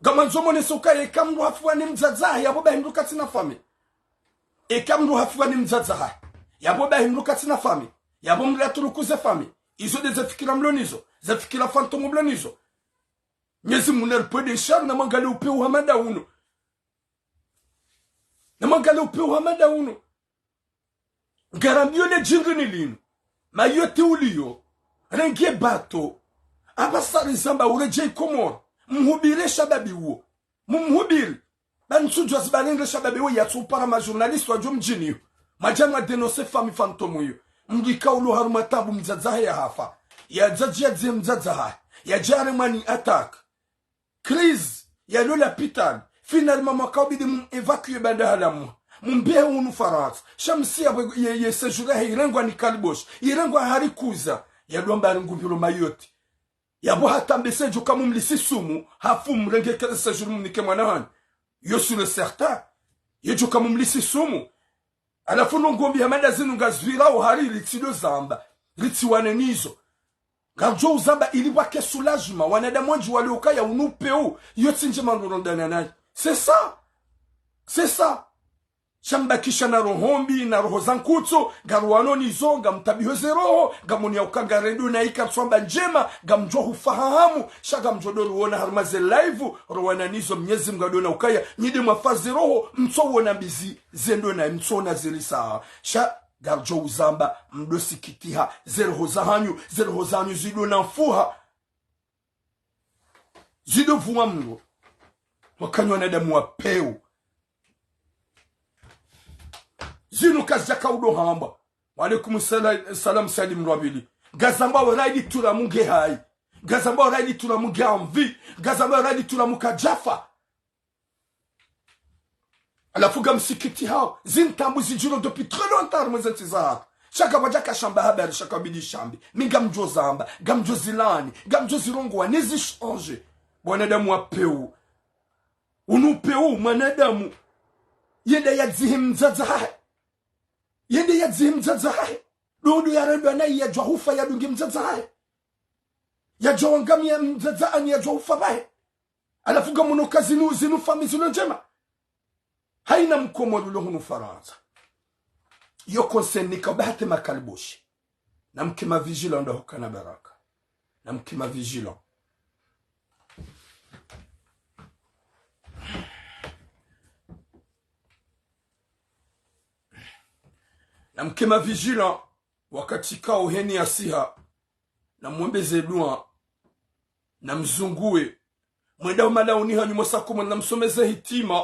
Ngamandzo monese ukaya eka mndru hafiwa ni mdzadze hahe, yapvo bahi mndru katsina famille. Eka mndru hafiwa ni mdzadze hahe, yapvo bahi mndru katsina famille. Yapvo mndru yaturukuze famille. Izo nde ze fikira mlo nizo, ze fikira fantôme mlo nizo. Mnyezi Mngu naripvwede shari, namwangaliye upeu hama nda unu. Namwangaliye upeu hama nda unu. Ngarambiyo le djindri ni linu. Mayotte uliyo. Renge bato. Apvasa rizamba uredjeyi Komori. Mhubiri shababi uwo. Mumhubiri. Ba ntsudjuwa ziba renge shababi uwo yatsu upara ma journaliste wadjo mdjini yo. Mwadja mwa dénoncer famille fantôme yo. Mndru ika ulo harumwa tabu mdzadze hahe yahafa. Yadja djiya dzihe mdzadze hahe. Yadja haremwa ni attaque. Crise, yalo lapitali. Finalement, mwakaubidi mu évacuer baanda halamu. Mumbehe unu Farantsa. Sha msiya pvo ye, ye séjour yahe irengwa ni kaliboshi. Irengwa hari kuza. Yalo amba ari ngupvilo Mayotte. Yapvo hata mbe sedjo kamumlisi sumu, hafu mrenge ke séjour mnike mwana hanyu. Yo sûr et certain. Yedjo kamumlisi sumu. Halafu no ngombi hama nda zinu ngazipvirao hari ritsido zamba. Ritsiwane nizo. Ngaridjo uzamba ili pvwake soulagement, wanadamu wendji wale ukaya unu upeu, yo tsi ndjema ndo urondana nayi. C'est ça. C'est ça. Sha mbakisha na roho mbi, na roho za nkutso, ngaruwano nizo, ngamtabiho ze roho, ngamoni ya uka ngarendo na ika tswamba ndjema, ngamdjo hufa ha hamu, sha ngamdjo ndo ruona harumwa ze live, rowana nizo Mnyezi Mngu adona ukaya, nyi nde mwafa ze roho, mtso wona mbi zi, zendo na mtso wona zirisa. Sha ngaridjo uzamba, mdo sikitiha, ze roho za hanyu, ze roho za hanyu zido na mfuha. Zido vuwa mlo. Wakanywa wanadamu wa peu. Zinu kazidjaka udo hamba. Wa alaikum sala-, salam, Salim Rabili. Ngazamba wa raidi tura munge hayi. Ngazamba wa raidi tura munge anvi. Ngazamba wa raidi tura muka djafa. Halafu ngamsikitihao, zintambu zidjiro depuis très longtemps harumwa ze ntsi zahatru. Sha kapvadjaka shamba habari, sha kabidi shambe. Mi ngamdjo zamba, ngamdjo zilani, ngamdjo zirongowa, nizi change. Wanadamu wa peu. Unu peu, mwanadamu. Yende yadzihe mdzadze hahe. Yende yadzihe mdzadze hahe. Ndo ndo yarendwa nayi yadjwa hufa yadunge mdzadze hahe. Yadjwa wangamiya mdzadze hanyu yadjwa hufa pvahe. Halafu ngamono ka zinu, zinu famille zilo ndjema. Hayina Mkomori ulo hunu Farantsa. Yo conseil nika ubahate makaliboshi. Namke ma vigilant ndo hukana baraka. Namke ma vigilant. Namke ma vigilant. Wakati kao heni yasiha. Namwombeze dua. Namzunguwe. Mwenda humalauni hanyu mwasa Komori namsomeze hitima.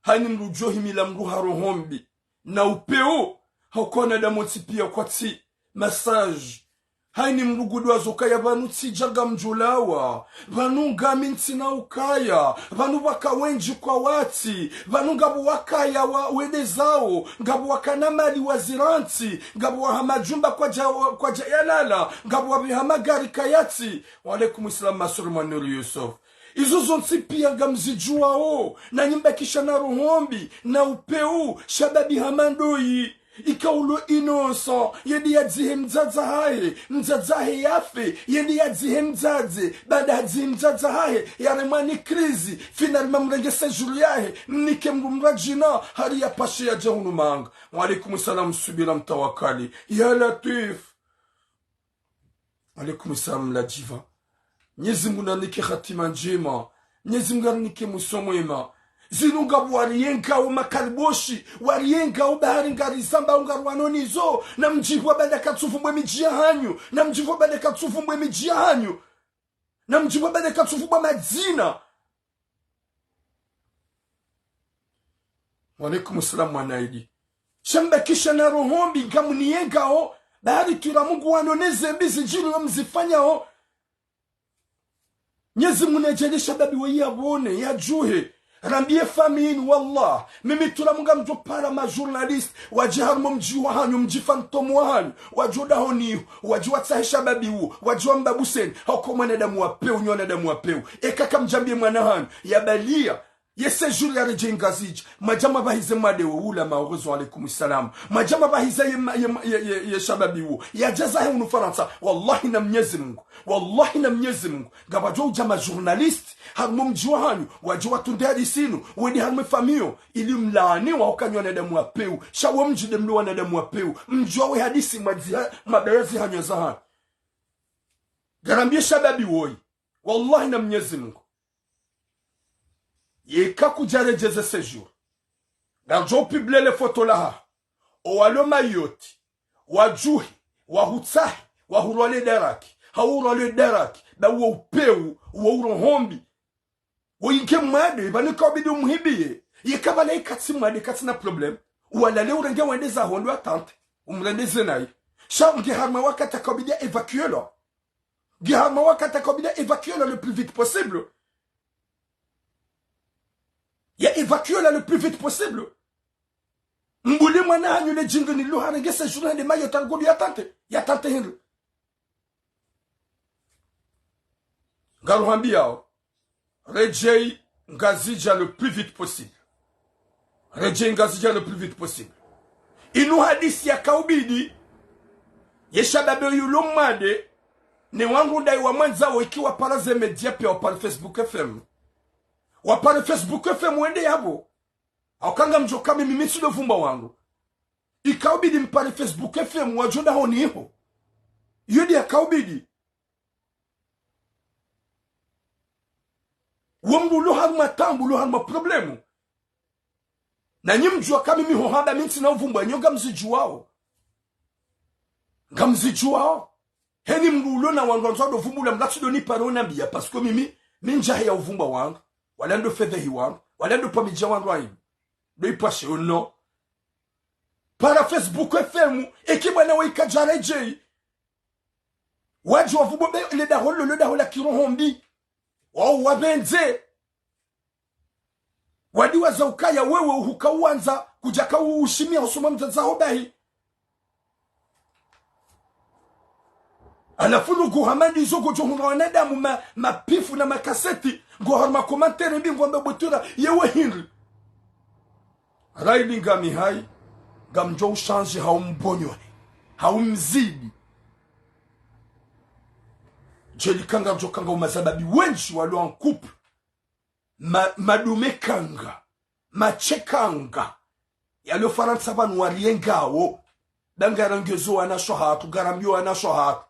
Hayini mndru udjo himila mndru ha roho mbi. Na upeu, hauka wanadamu wontsi piya kwatsi ma sage. Hayini mndru ngudjuwa zo ukaya pvanu tsidja ngamdjo lawa. Pvanu ngami ntsina ukaya. Pvanu pvwaka wendji kwawatsi. Pvanu ngapvo wakaya wa wende zawo. Ngapvo wakana mali wazirantsi. Ngapvo waha majumba kwadja, kwadja yalala. Ngapvo wapveha magari kayatsi. Wa alaikum salam, Masuri Mwanuri Yusuf. Izo zontsi piya ngamzidjuwao, nanyi mbakisha na roho mbi, na upeu, shababi hama ndoyi. Ika ulo innocent, yende yadzihe mdzadze hahe, mdzadze hahe yafe, yende yadzihe mdzadze, baada hadzihe mdzadze hahe, yaremwa ni crise, finalement mrenge séjour yahe, mnike mdru mrajina, hari yapashe yadje hunu manga. Wa alaikum salam, subira mtawakali. Ya Latif. Alaikum salam la diva. Mnyezi Mungu nanike hatima ndjema. Mnyezi Mungu arinike mwiso mwema. Zinu ngapvo wariyengao makaliboshi, wariyengao bahari ngarizambao ngarwano nizo, na mdjipvwa baada katsuvumbwe midji yahanyu, na mdjipvwa baada katsuvumbwe midji yahanyu, na mdjipvwa baada katsuvumbwa madzina. Wa alaikum salam, mwana Idi. Shamba kisha na roho mbi ngamuniyengao, bahari twira Mungu wano ne zembi zidjiru yo mzifanyao. Mnyezi Mungu nadjaanlie shababi woyi yawone, yadjuhe. Rambiye famille inu, wallah. Mimi twira Mungu ngamdjo para ma journaliste, wadje harumwa mdji wahanyu, mdji fantôme wahanyu, wadje dahoni iho, wadje watsahe shababi uwo, wadje wambabuseni, hauka mwanadamu wa pewu, nyi wanadamu wa pewu. Eka kamdjambiye mwana hanyu, yabaliya, ye séjour yaredjeyi Ngazidja, mwadja mwabahize mwade wo ula maorezo, alaikum salam. Mwadja mwabahiza ye ma-, ye ma-, ye, ye, ye shababi wo. Yadja zahe hunu Farantsa. Wallahi na Mnyezi Mungu. Wallahi na Mnyezi Mungu. Ngapvadjo udja ma journaliste, harumwa mdji wahanyu, wadje watunde hadisi inu, wende harumwa famille, ili mlaaniwa hauka nyi wanadamu wa pewu. Sha wo mdji nde mlo wanadamu wa pewu. Mdji wawe hadisi mwadziha, maberazi hanyu zahanyu. Ngarambiye shababi woyi. Wallahi na Mnyezi Mungu. Yeka kudjaredjeze séjour, ngardjo publie le photo lahaho. Owalo Mayotte, wadjuhe, wahutsahe, wahurwa le daraki, hau urwa le daraki, ba uwo upewu, uwo uroho mbi. Woyi nge mwade, pvanu ika ubidi umhibiye. Yeka pvala ikatsi mwade, katsina problème. Walale urenge wende zaho ndo atante. Umrende zenayi. Sha nge harumwa wakati aka ubidi ya évacuer lo. Nge harumwa wakati aka ubidi ya évacuer lo le plus vite possible. Ya évacuer lo le plus vite possible. Mbuli mwana hanyu le djingi ni lo harenge séjour hende Mayotte, ngudu ya tante. Ya tante hindri. Ngaruhambiyao. Redjeyi Ngazidja le plus vite possible. Redjeyi Ngazidja le plus vite possible. Inu hadisi yaka ubidi, ye shababi yulo mwade, ne wangu ndayi wamwandza wo iki wapara ze média piya wapara Facebook F M. Wapara Facebook F M wende yapvo. Hauka ngamdjo ka mimi mi ntsi ndo vumba wangu. Ika ubidi mpare Facebook F M wadjo dahoni iho. Iyo nde yaka ubidi. Wo mdru ulo harumwa taabu, ulo harumwa problème. Na nyi mdjuwa ka mimi ho hamba mi ntsina uvumba, nyo ngamzidjuwao. Ngamzidjuwao. Heni mdru ulo na wandru wandzo ndo vumbula mlatsi ndo nipare unambiya, parce que mimi, mi ndjaheya uvumba wangu, wala ndo fedhehi wangu, wala ndo pvamidja wandru ayi. Ndo ipvashe yo no. Para Facebook F M, eki bwana wa ikadja redjeyi. Wadji wavumbo be le daho lo, le daho la kiroho mbi. Wao wapvendze. Wadi waza ukaya wewe uhuka uwandza, kudjaka ushimiya usoma mdzadze haho bahi. Halafu nugu hamadi izo ngodjo hundra wanadamu ma, mapifu na makaseti, ngo harumwa commentaire mbi ngwambe bwe twira, yewe hindri. Raili ngami hayi, ngamdjo ushanje hau mbonyoni, hau mzidi. Djeli kanga djo kanga umazababi wendji walo en couple. Ma, madume kanga, mashe kanga. Yalo Farantsa pvanu wariyengao. Ba ngarangezo wanashe wahatru, ngarambiyo wanashe wahatru.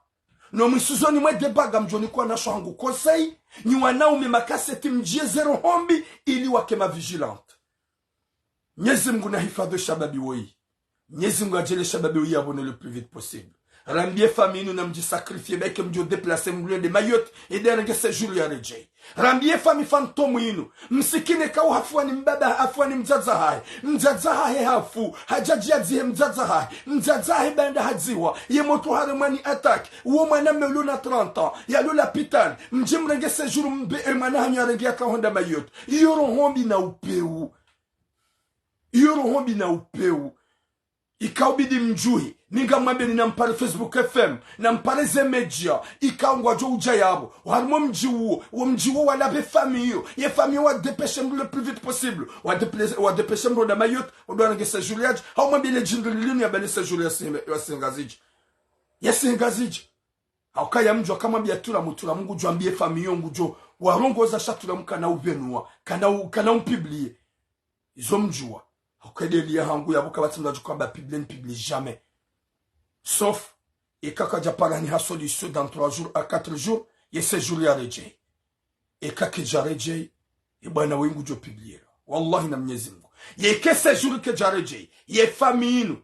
No mwisuzoni mwe débat ngamdjo nika wanashe wahangu conseil, nyi wanaume makaseti mdjiye ze roho mbi, ili wake ma vigilante. Mnyezi Mungu nahifadhwi shababi woyi. Mnyezi Mungu adjaanlie shababi woyi yawone le plus vite possible. Rambiye famille inu namdji sacrifier, ba ike mdjo déplacer mdru yende Mayotte, yende yarenge séjour yaredjeyi. Rambiye famille fantôme inu. Msikini ka uhafiwa ni mbaba, hafiwa ni mdzadze hahe. Mdzadze hahe hafu, hadjadji yadzihe mdzadze hahe. Mdzadze hahe baanda hadzihwa, ye motro haremwa ni attaque. Uwo mwana mme ulo na trente ans, yalo lapitali. Mdje mrenge séjour mbe, e mwana hanyu yarenge yaka hwenda Mayotte. Iyo roho mbi na upewu. Iyo roho mbi na upewu. Ika ubidi mdjuhe, Mi ngamwambeni nampare Facebook F M, nampare ze média, ikao ngwadjo udja yapvo. Harumwa mdji uwo, wo mdji uwo walapve famille iyo. Ye famille iyo wadépêché mdru le plus vite possible. Wadéplé-, wadépêché mdru nda Mayotte, mdru warenge séjour yadje. Hau mwambie le djindri linu yapvale séjour ya Singazidja. Ya Singazidja. Hauka ya mdji wakamwambia Turamu, Turamu ngudjo ambie famille iyo ngudjo warongoza sha Turamu kana upvenua, kana u-, kana umpublie. Izo mdjuwa. Hauka edeli ya hangu yapvo kapvatsi mdru adjo kwamba publie, ni publie jamais. Sauf, eka kadja parani ha solution dans trois jours à quatre jours, ye séjour yaredjei. Eka kedjaredjei, ye bwana woyi ngudjo publie. Wallahi na Mnyezi Mungu. Yeka séjour kedjaredjei, ye famille inu.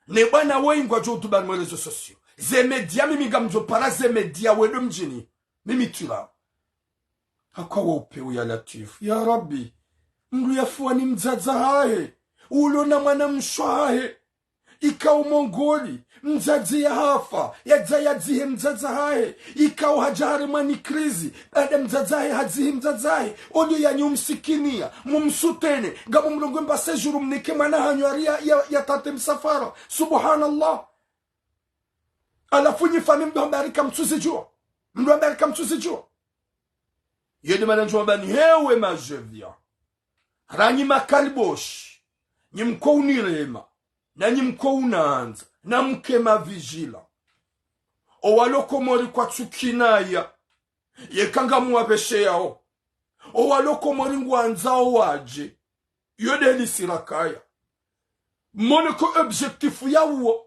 Ne bwana woyi ngwadjo uduba harumwa réseaux sociaux. Ze média mimi ngamdjo para ze média wendo mdjini. Mimi Turamu. Hauka wo upvewu ya Latwifu. Ya Rabbi, mdru yafiwa ni mdzadze hahe, ulo na mwana mshe hahe, ikao mongoli, mdzadze yahafa, yadja yadzihe mdzadze hahe, ikao hadja harumwa ni crise, baada mdzadze hahe hadzihi mdzadze hahe, olio yanyu msikinia, mumsoutenir, ngamumlongo mba séjour mnike mwana hanyu hari ya, ya, ya tente msafara. Subhanallah. Halafu nyi famille mdru hamba hari kamtsuzidjuwa. Mdru hamba hari kamtsuzidjuwa. Yende mana ndjo wambani hewe majevia. Ranyi makaliboshi. Nyi mko unirema. Na nyi mko unandza. Na mke ma vigilants. Owalo Komori kwatsu kinaya. Yeka ngamwapvesheyao. Owalo Komori ngwandzao wadje. Iyo de lisi rakaya. Mone ko objectif ya uwo.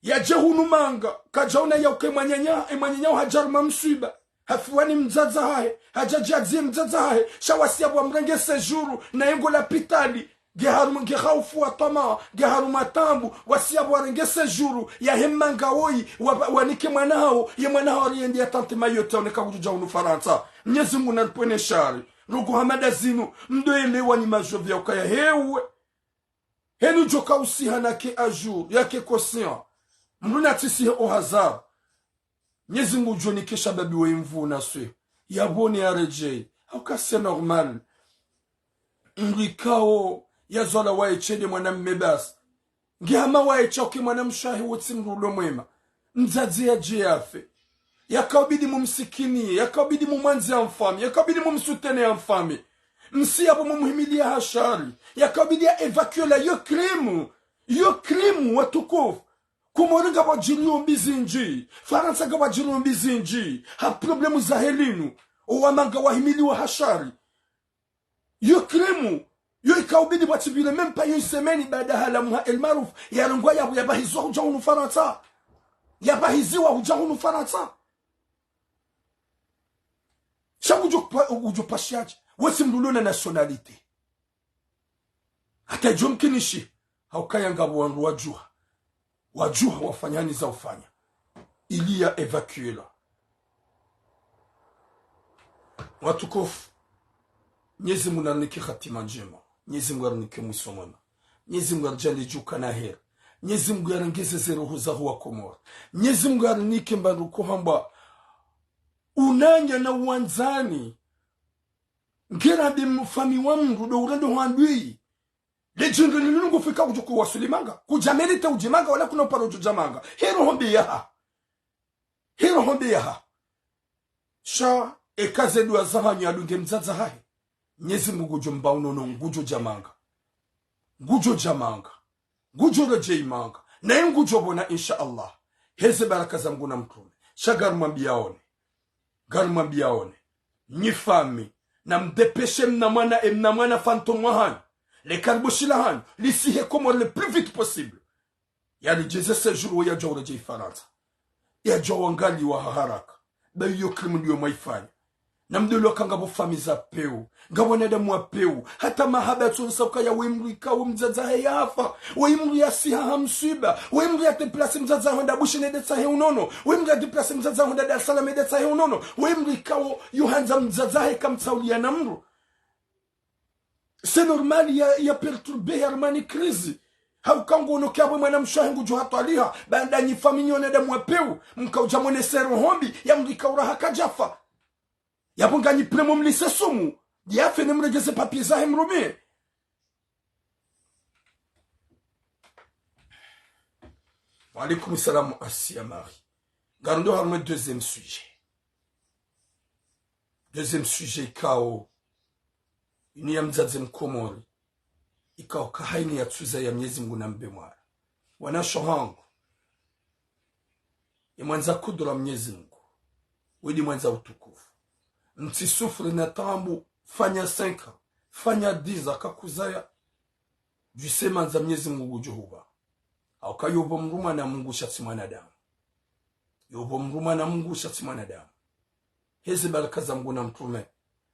Yadje hunu manga, kadjaona yauke mwananya, e mwananya hadja harumwa mswiba. Hafiwa ni mdzadze hahe, hadja djadzihe mdzadze hahe, sha wasi yapvo wamrenge séjour, na yengo lapitali, nge harumwa, nge haufu wa twamaa, nge harumwa taabu, wasi yapvo warenge séjour, yahe manga woyi, wa, wanike mwana hawo, ye mwana hawo hari yende ya tente Mayotte, yaoneka kudjudja hunu Farantsa. Mnyezi Mungu naripvwene shari, rogo hamada zinu, mdo elewa nyi majevia ukaya hewe. Henu djoka usiha nake à jour, yake conscient. Mdru natsisihe au hasard. Mnyezi Mungu djonike shababi we mvu na swe. Yapvone yaredjei. Hauka c'est normal. Mdru ikao yazalwa waye tsi nde mwanamme basi. Nge hama waye tsi uke mwana mshe hahe wotsi mdru ulo mwema. Mdzadze yadje yafe. Yakaubidi mumsikinie, yakaubidi mumwandzi en famille, yakaubidi mumsoutenir en famille. Msi yapvo mumuhimilie ha shari, yakaubidi ya évacuer la yo crime, yo crime watukufu. Komori ngapvwadjiriyo mbi zindji, Farantsa ngapvwadjiriyo mbi zindji, ha problème zahe linu, owamanga wahimiliwa ha shari. Yo crime, yo ikaubidi pvwatsipvire même pas une semaine baada halamuha El Maarouf, yarengwa yapvo yapvahiziwa hudja hunu Farantsa. Yapvahiziwa hudja hunu Farantsa. Sha ngudjo pa-, ngudjo pashiadje. Wotsi mdru ulo na nationalité. Hata idjo mkinishi, haukaya ngapvo wandru wadjuha. Wadjuha wafanya niza ufanya. Ili ya évacuer la. Watukufu, Mnyezi Mungu narinike hatima ndjema. Mnyezi Mungu yarinike mwiso mwema. Mnyezi Mungu yaridjaanlie djuka na heri. Mnyezi Mungu yarengeze ze roho zaho wa Komori. Mnyezi Mungu yarinike mba ndru kohambwa unanya na uwandzani. Ngera de mfami wa mdru do urendo hwandwi. Le djindri linu ngufika kudjo kuwaswili manga. Kudja mérité udje manga wala kuna uparo djo dja manga. He roho mbi yaha. He roho mbi yaha. Sha eka ze dua zahanyu yadunge mdzadze hahe. Mnyezi Mungu ngudjo mba unono ngudjo dja manga. Ngudjo dja manga. Ngudjo redjei manga. Naye ngudjo pvona, insha Allah. Heze baraka za Mungu na mtrume. Sha ngarimwambiaoni. Ngarimwambiaoni. Nyi fami. Namdépêché mna mwana, e mna mwana fantôme wahanyu. Le kariboshi lahanyu. Lisihe Komori le plus vite possible. Yaani, djeze séjour wo yadjo uredjei Farantsa. Yadjo wangaliwa ha haraka. Ba iyo crime ndiyo mwaifanya. Namdjue ukaya ngapvo fami za pewu. Ngapvo wanadamu wa pewu. Hata mahaba yatsonesa ukaya we mdru ikao mdzadze hahe yafa. We mdru yasiha ha mswiba. We mdru yadéplacé mdzadze hahe hwenda Bushini yende yatsahe unono. We mdru yadéplacé mdzadze hahe hwenda Dar es Salaam yende yatsahe unono. We mdru ikao yuhandza mdzadze hahe kamtsaulia na mdru. C'est normal ya, ya perturbé ya harumwa ni crise. Hauka ngono kia bwe mwana mshe wahe ngudjo hatwaliha, baanda nyi fami nyi wanadamu wa pewu, mkaudja mwonese roho mbi, ya mdru ikao raha kadjafa. Yapvo nganyi prêt mumlise sumu, yafe ne mregeze papier zahe mrumie. Wa alaikum salam, Asia Marie. Ngarundo harumwa deuxième sujet. Deuxième sujet ikao, inu ya mdzadze mkomori, ikao ka haina ya tsuza ya Mnyezi Mungu na mbe mwara. Wanasho hangu, ye mwandza kudura Mnyezi Mungu, widi mwandza utukufu. Mtsi souffrir na taabu, fanya cinq ans, fanya dix ans kakuzaya, djuse mandza Mnyezi Mungu ngudjo huba. Hauka yopvo mdru mwana Mungu sha tsi mwanadamu. Yopvo mdru mwana Mungu sha tsi mwanadamu. Heze baraka za Mungu na mtrume,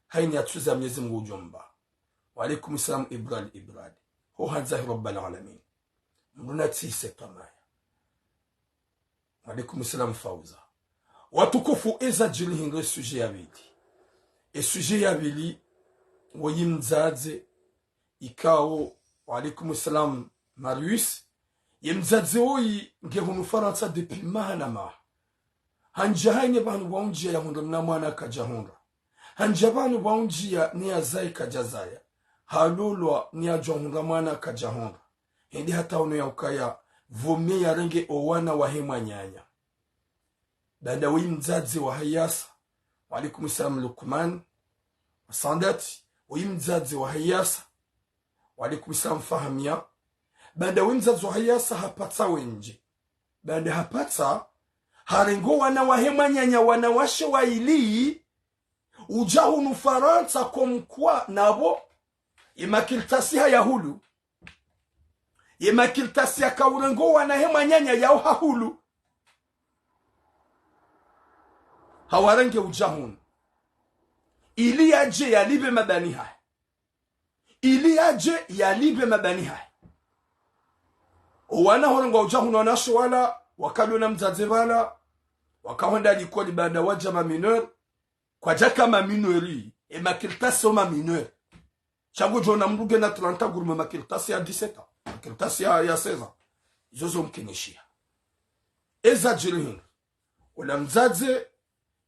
haina ya tsuza Mnyezi Mungu ngudjo mba. Wa alaikum salam Ibrahim Ibrahim. Ho handza hi Rabbal Alamin. Mdru na tsi se tamaya. Wa alaikum salam Fauza. Watukufu, eza djiri hindri sujet ya pvili. E sujet ya pvili, woyi mdzadze, ikao, wa alaikum salam Marius, ye mdzadze woyi nge hunu Farantsa depuis maha na maha. Handja haina pvanu pvwa undjia ya hundra mna mwana kadja hundra. Handja pvanu pvwa undjia ni ya zaya kadja zaya. Halolwa ni ya djo hundra mwana kadja hundra. Hende hata ono ya ukaya, pvo me ya renge o wana wahe mwananya. Baanda woyi mdzadze wa Hayasa. Wa alaikum salam Lukman. Wa Sandati, woyi mdzadze wa Hayasa. Wa alaikum salam Fahamia. Baanda woyi mdzadze wa Hayasa hapatsa wendje. Baanda hapatsa, harengo wana wahe mwananya wanawashe waili, udja hunu Farantsa comme quoi napvo, ye makartasi haya hulu. Ye makartasi yaka urengo wana he mwananya yao ha hulu. Hawarenge udja hunu. Ili yadje yalipve mabani hahe. Ili yadje yalipve mabani hahe. O wana horengwa udja hunu wanasho wala, wakalo na mdzadze pvala, wakahwenda likoli baanda wadja ma mineur, kwadjaka ma mineur, e makartasi o ma mineur. Sha ngodjo ona mdru ngena trente ans ngurume makartasi ya dix-sept ans, makartasi ya, ya seize ans. Izo zo mkeneshia. Eza djiri hindri. Ola mdzadze,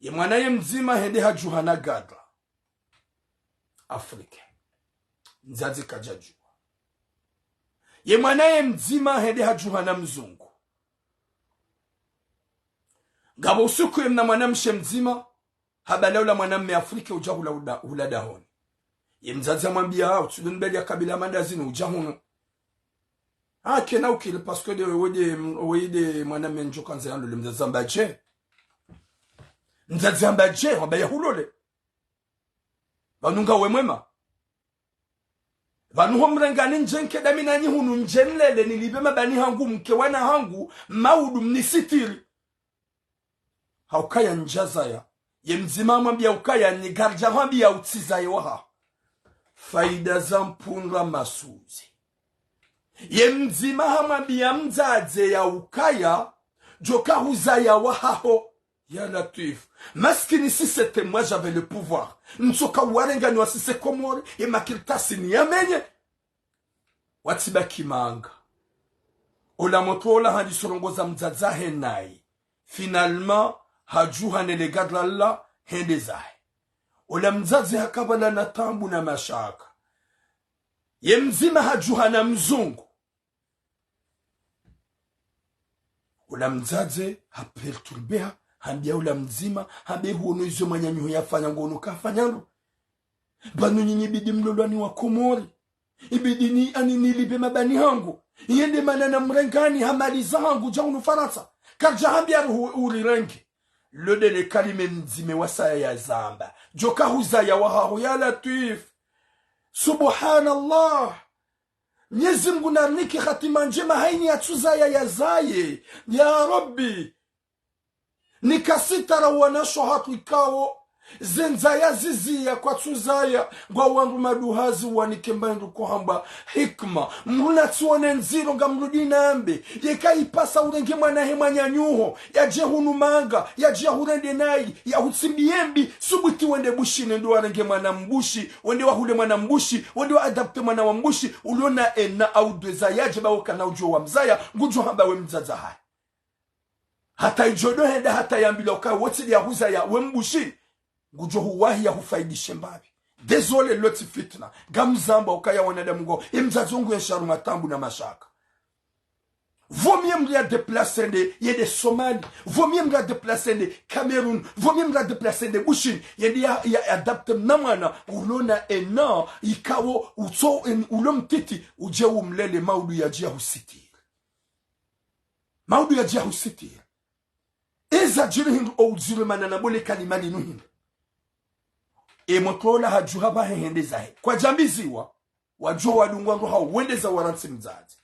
ye mwana ye mdzima hende hadjuha na gadra. Africain. Mdzadze kadjadjuha. Ye mwana ye mdzima hende hadjuha na mzungu. Ngapvo usiku ye mna mwanamshe mdzima, habala ula mwanamme Afrika udja hula uda-, hula dahoni. Ye mdzadze hamwambia, "Ah, utsudjo nibali ya kabila mandazini udja hunu." Ah, kena ukili, parce que de, wede, wede mwanamme ndjo kandza yandole. Mdzadze hamba dje? Mdzadze hamba dje? Hamba ya hulole. Pvanu ngawe mwema. Pvanu ho mrengani ndje nke dami nanyi hunu ndje nilele nilipve mabani hangu mke wana hangu maudu mnisitiri. Haukaya ndjazaya. Ye mdzima hamwambia ukaya ni gardja hwambia utsizaye waha. Faida za mpundra masuzi. Ye mdzima hamwambia mdzadze ya ukaya, djoka huzaya wahaho. Ya Latwif. Maskini si c'était moi j'avais le pouvoir. Ntsoka uwarengani wa sise Komori, ye makartasi niyamenye. Watsibaki manga. Ola motro ola handi sorongoza mdzadze hahe nayi. Finalement, hadjuha nele gadra la hende zahe. Ola mdzadze hakabala na taabu na mashaka. Ye mdzima hadjuha na mzungu. Ola mdzadze haperturbeha, hambia ola mdzima, hambe huono izo mwananyaho yafanya ngono kafanya ndo. Pvanu nyinyi ibidi mlolwa ni wa Komori. Ibidi ni ani nilipve mabani hangu. Yende mana na mrengani ha mali za hangu dja hunu Farantsa. Kardja hambia ruhu urirenge. Lodele kalime mdzime wasaya ya zamba. Djoka huzaya wahaho ya Latwif. Subhanallah. Mnyezi Mngu narinike hatima ndjema haini yatsuzaya yazaye. Ya Rabbi. Nika sitara wanasho hatru ikao. Ze ndzaya ziziya kwatsuzaya. Ngwa wandru maduhazi wanike mba indru kohamba. Hikma. Mruna tsione ndziro ngamrudi nambe. Yeka ipasa urenge mwana he mwananyuho. Yadje hunu manga. Yadje yahurende nayi. Yahutsimbiye mbi. Subuti wende Bushini ndo warenge mwana Mbushi. Wende wahule mwana Mbushi. Wende wa adapte mwana wa Mbushi. Uliona ena au dweza yadje ba wokana udjo wa mzaya. Ngudjo hamba we mdzadze hahe. Hata idjo do henda hata yambilwa uka wotsi liya huzaya we Mbushi. Ngudjo huwahi yahufaidishe mbapvi. Désolé lotsi fitna. Ngamzamba ukaya wanadamu ngo. Ye mdzadze ngu yesharu matambu na mashaka. Vaut mieux mndru ya déplacer yende, yende Somalie. Vaut mieux mndru ya déplacer yende Cameroun. Vaut mieux mndru ya déplacer yende Bushini. Yende ya, ya adapter mna mwana, ulo na un an, ikao, utso, en, ulo mtiti, udje umlele maudu yadje yahusitiri. Maudu yadje yahusitiri. Eza djiri hindru o udziro mana na bo le kalima linu hindru. E motro ola hadjuha pvahe hende zahe. Kwadjambiziwa, wadjuha wadungwa ndo hau wendeza warantsi mdzadze.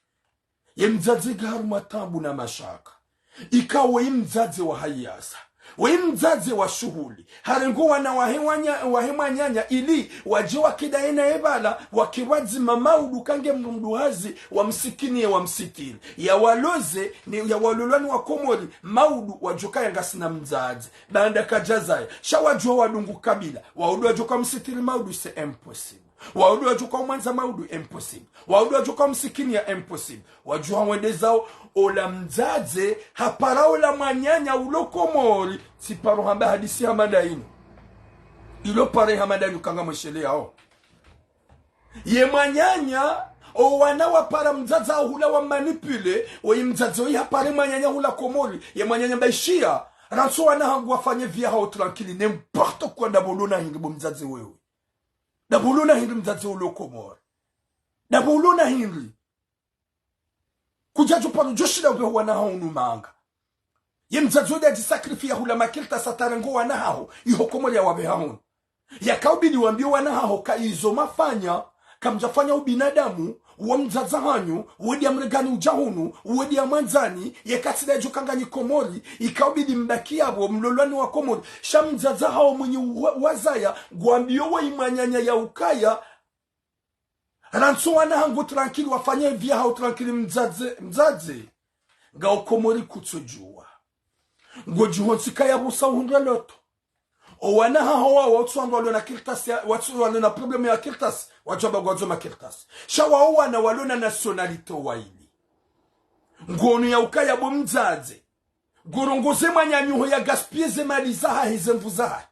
Ye mdzadze ngaharumwa taabu na mashaka. Ikao weyi mdzadze wa hayasa. Weyi mdzadze wa shuhuli. Harengo wana wahe wanya-, wahe mwananya ili wadje wakida yena ye pvala, wake pvadzima maudu kange mdru mdru hazi, wamsikiniye wamsitiri. Yawaloze, ni yawalolwa ni Wakomori, maudu wadjoka yangasina mdzadze. Baanda kadjazaya. Sha wadjuha wadungu kabila. Waudu wadjoka msitiri maudu, c'est impossible. Waudu wadjoka umwandza maudu, impossible. Waudu wadjoka msikiniya, impossible. Wadjuha wendezao, ola mdzadze, hapara ola mwananya ulo Komori, tsiparo hamba hadisi hama nda inu. Ilo pare hama nda inu kanga mweshele yao. Ye mwananya, o wana wapara mdzadze hula wa manipuler, oyi mdzadze oyi hapare mwananya hula Komori, ye mwananya mbaishiya, rantso wana hangu wafanye vie hao tranquille, n'importe quoi, ndapvo ulo na hindri bo mdzadze wewe. Ndapvo ulo na hindri mdzadze ulo Komori. Ndapvo ulo na hindri. Kudjadjo paro djoshinda upvehe wana hao unu manga. Ye mdzadze wende adji sacrifier hula makartasi hata rengo wana hao, iho Komori yawapveha hunu. Yakaubidi wambie wana hao ka izo mafanya, kamdjafanya ubinadamu, wo mdzadze hanyu, wende yamregani udja hunu, wende yamwandzani, yeka tsi nda yedjo ka nganyi Komori, ikaubidi mbaki yapvo, mlolwa ni Wakomori. Sha mdzadze hao mwinyi wa-, wazaya, ngwambio woyi mwananya ya ukaya, rantso wana hangu tranquille, wafanye vie hao tranquille mdzadze, mdzadze. Nga o Komori kutsudjuwa. Ngodjiho ntsi kaya pvusa uhundre loto. O wana haho wa, watsu wandru walio na kartasi ya, watsu walio na problème ya kartasi, wadjo amba ngwandzo makartasi. Sha wao wana walio na nationalité waili. Ngono ya ukaya bo mdzadze. Ngorongoze mwananyaho ya gaspiller ze mali zahahe, ze nvu zahahe.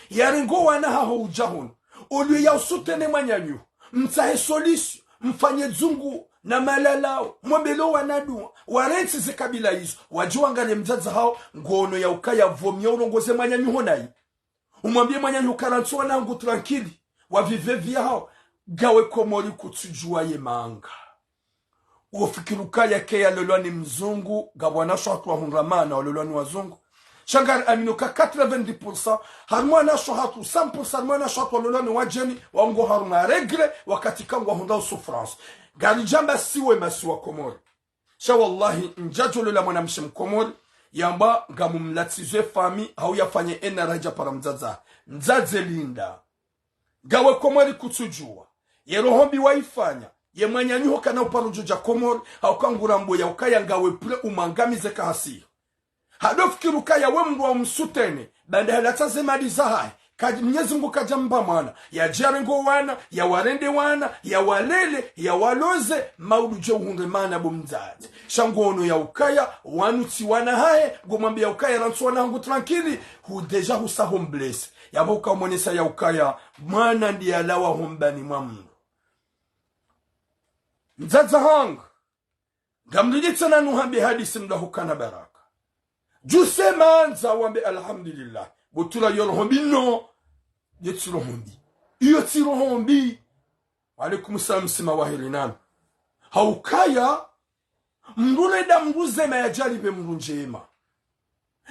Yarengo wana haho udja hunu. Au lieu ya usoutenir mwananyaho, mtsahe solution, mfanye dzungu na malalao, mwombele o wana dua, warantsi ze kabila izo, wadji wangalie mdzadze hao, ngono ya ukaya vaut mieux urongoze mwananyaho nayi. Umwambie mwananyaho ka rantso wana hangu tranquille, wa vivre vie hao, ngawe Komori kutsudjuwa ye manga. Wofikiri ukaya ke yalolwa ni mzungu, ngapvo wanashe hatru wahundra mana walolwa ni wazungu. Sha ngari amini uka quatre-vingt-dix pour cent, harumwa wanashe hatru, cent pour cent harumwa wanashe hatru walolwa ni wadjeni, wao ngo harumwa règles, wakati ka ngwahundrao souffrance. Ngaridjo amba si wema si Wakomori. Sha wallahi, ndjadjo lola mwanamshe Mkomori, yamba ngamumlatsize famille, hau yafanye ena radja para mdzadze. Mdzadze linda. Ngawe Komori kutsudjuwa. Ye roho mbi waifanya. Ye mwananyaho kana uparo djodja Komori, hauka ngurambo ya ukaya ngawe prêt umwangamize kahasiyo. Hado fikiri ukaya we mndru wa umsoutenir, baanda halatsa ze mali zahahe. Kadji-, Mnyezi Mungu kadja mpva mwana. Yadje yarenge o wana, yawarende wana, yawalele, yawaloze, maudu dje uhundre mana bo mdzadze. Sha ngono ya ukaya, wanu tsi wana hahe, ngomwambia ukaya rantso wana hangu tranquille, hu déjà husa ho mblesser. Yapvo uka umonesa ya ukaya, mwana ndi yalawa ho mbani mwa mndru. Mdzadze hangu, ngamliditsa nanu hambe hadisi mdru hukana baraka. Djuse mandza wambe alhamdulillah. Bo tula yo roho mbi no. Yo tsi roho mbi. Iyo tsi roho mbi. Wa alaikum salam, sima waheri nami. Haukaya, mndru renda mndru zema yadjalipve mndru ndjema.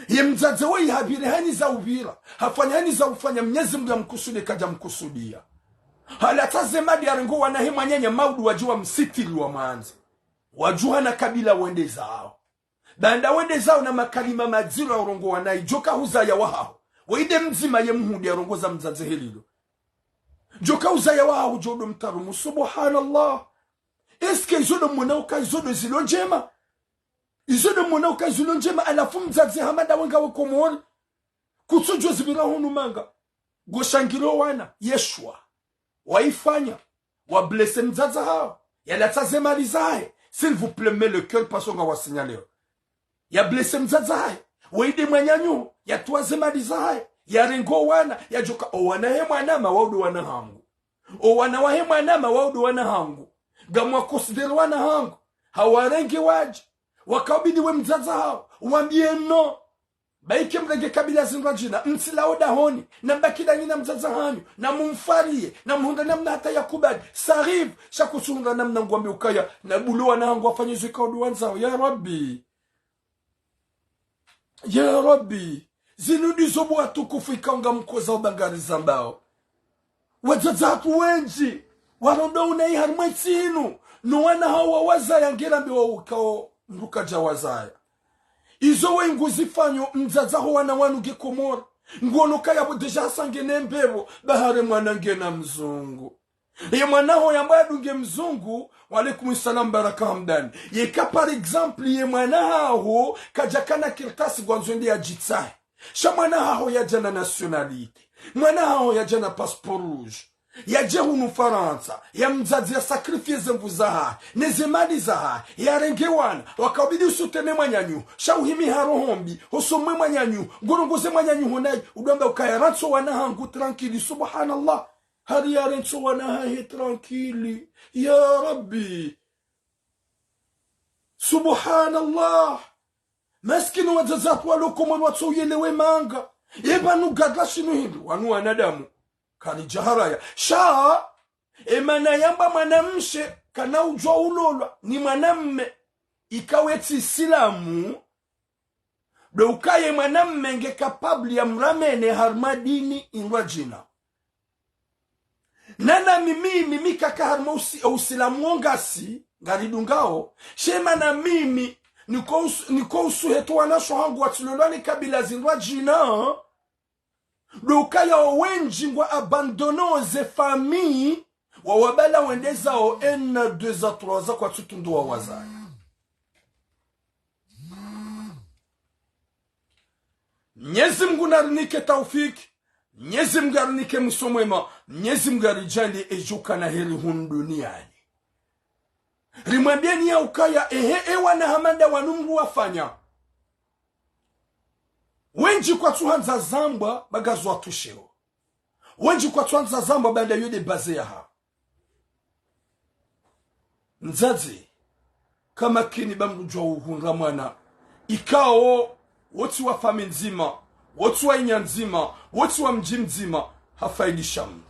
Ye mdzadze woyi hapvire hani za upvira, hafanya hani za ufanya, Mnyezi Mungu yamkusudiya, kadja mkusudiya. Halatsa ze mali yarengo wana he mwananya maudu wadji wamsitiri wamwandze. Wadjuha na kabila wende zao. Baanda wende zao na makalima madziro ya urongowa nayi, djoka huzaya wahaho. Woyi nde mdzima ye mhundri yarongoza mdzadze helilo. Djoka huzaya wahaho djo ndo mtarumu, subhanallah. Est-ce que izo ndo mwona uka izo ndo zilo ndjema? Izo ndo mwona uka zilo ndjema, halafu mdzadze hama ndawe ngawe Komori. Kutsudjo zipvira hunu manga. Ngoshangiro wana, yeshwa. Waifanya, wa blesser mdzadze haho. Yalatsa ze mali zahe. S'il vous plaît, mets le cœur, parce que ngwa signaleo. Ya blesser mdzadze hahe. Woyi nde mwananyaho, yatowa ze mali zahe. Yarenge o wana, yadjoka o wana he mwanama, wao ndo wana hangu. O wana wahe mwanama, wao ndo wana hangu. Ngamwa considérer wana hangu. Hawarenge wadje. Wakaubidi we mdzadze hawo wambiye no. Ba ike mrenge kabila zindru djina, mtsilawe dahoni, na mbaki danyi na mdzadze hanyu, na mumfariye, na muhundre namna hata yakubali. Ça arrive, sha kutsuhundra namna ngwambe ukaya, na bulo wana hangu wafanye zo ikao ndo wandzao. Ya Rabbi. Ya Rabbi. Zinu ndizo bo watukufu ikao ngamkoza ubangari zambao. Wadzadze hatru wendji, warondo unayi harimwa ntsi inu, no wana hawo wawazaya ngerambe wa ukao mdru kadja wazaya. Izo we nguzifanyo mdzadze ho wana wanu nge Komori. Ngono kaya bo déjà hasa ngena mbepvo, ba hari mwana ngena mzungu. Ye mwana ho yamba yadunge mzungu, wa alaikum salam Baraka Hamdani. Yeka par exemple ye mwana haho kadjakana kartasi ngwandzo yende yadjitsahe. Sha mwana haho yadja na nationalité. Mwana haho yadja na passeport rouge. Yadje hunu Farantsa, ye mdzadze ya sacrifier ze nvu zahahe, ne ze mali zahahe, yarenge wana, wakaubidi usoutenir mwananyaho, sha uhimi ha roho mbi, hosomwe mwananyaho, ngorongoze mwananyaho nayi, udo amba ukaya rantso wana hangu tranquille, subhanallah. Hari yarantso wana hahe tranquille. Ya Rabbi. Subhanallah. Maskini wadzadze hatru walo Komori watso uyelewe manga. Ye pvanu gadra shinu hindru, wanu wanadamu. Karidja haraya. Sha, e mana yamba mwanamshe, kana udjwa ulolwa, ni mwanamme. Ikawe tsi silamu, ndo ukaya ye mwanamme nge capable ya mramene harimwa dini indru djina. Nana mimi, mimi kaka harimwa usi-, usilamu wo ngasi, ngaridungao, sha ye mana mimi, niko us-, niko usuheto wanasho hangu watsilolwa ni kabila zindru djina, ndo ukaya wo wendji ngwa abandonné ze famille, wawabala wende zawo, un, deux, trois, za kwatsu tundu wawazaya. Mnyezi Mngu narinike taufiki, Mnyezi Mngu arinike mwiso mwema, Mnyezi Mngu aridjaanliye edjo ukana heri hunu duniani. Rimwambiyeni ya ukaya, ehe, e wana hama nda wanu mdru wafanya. Wendji kwatsuhandza zambwa, ba ngazo watushewo. Wendji kwatsuhandza zambwa, ba nda yo nde base yahawo. Mdzadze, ka makini ba mdru djuwa uhundra mwana. Ikao, wo tsi wa fami ndzima, wo tsi wa inya ndzima, wo tsi wa mdji mdzima, hafaidisha mdru.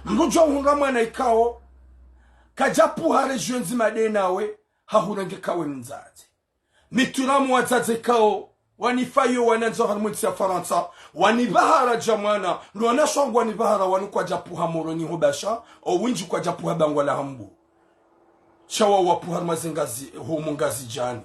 Mdru djuwa uhundra mwana ikao, kadjapvuha région ndzima nde nawe, hahurenge kawe mdzadze. Mituramu wadzadze ikao, wanifayo wanandzo harimwa entsi ya Farantsa, wanipvahara dja mwana, no wanasho wangu wanipvahara wanu kwadjapvuha Moroni ho Basha, o wendji kwadjapvuha Bangwa la Hambu. Sha wawo wapvuha harimwa ze ngazi, ho mo Ngazidjani.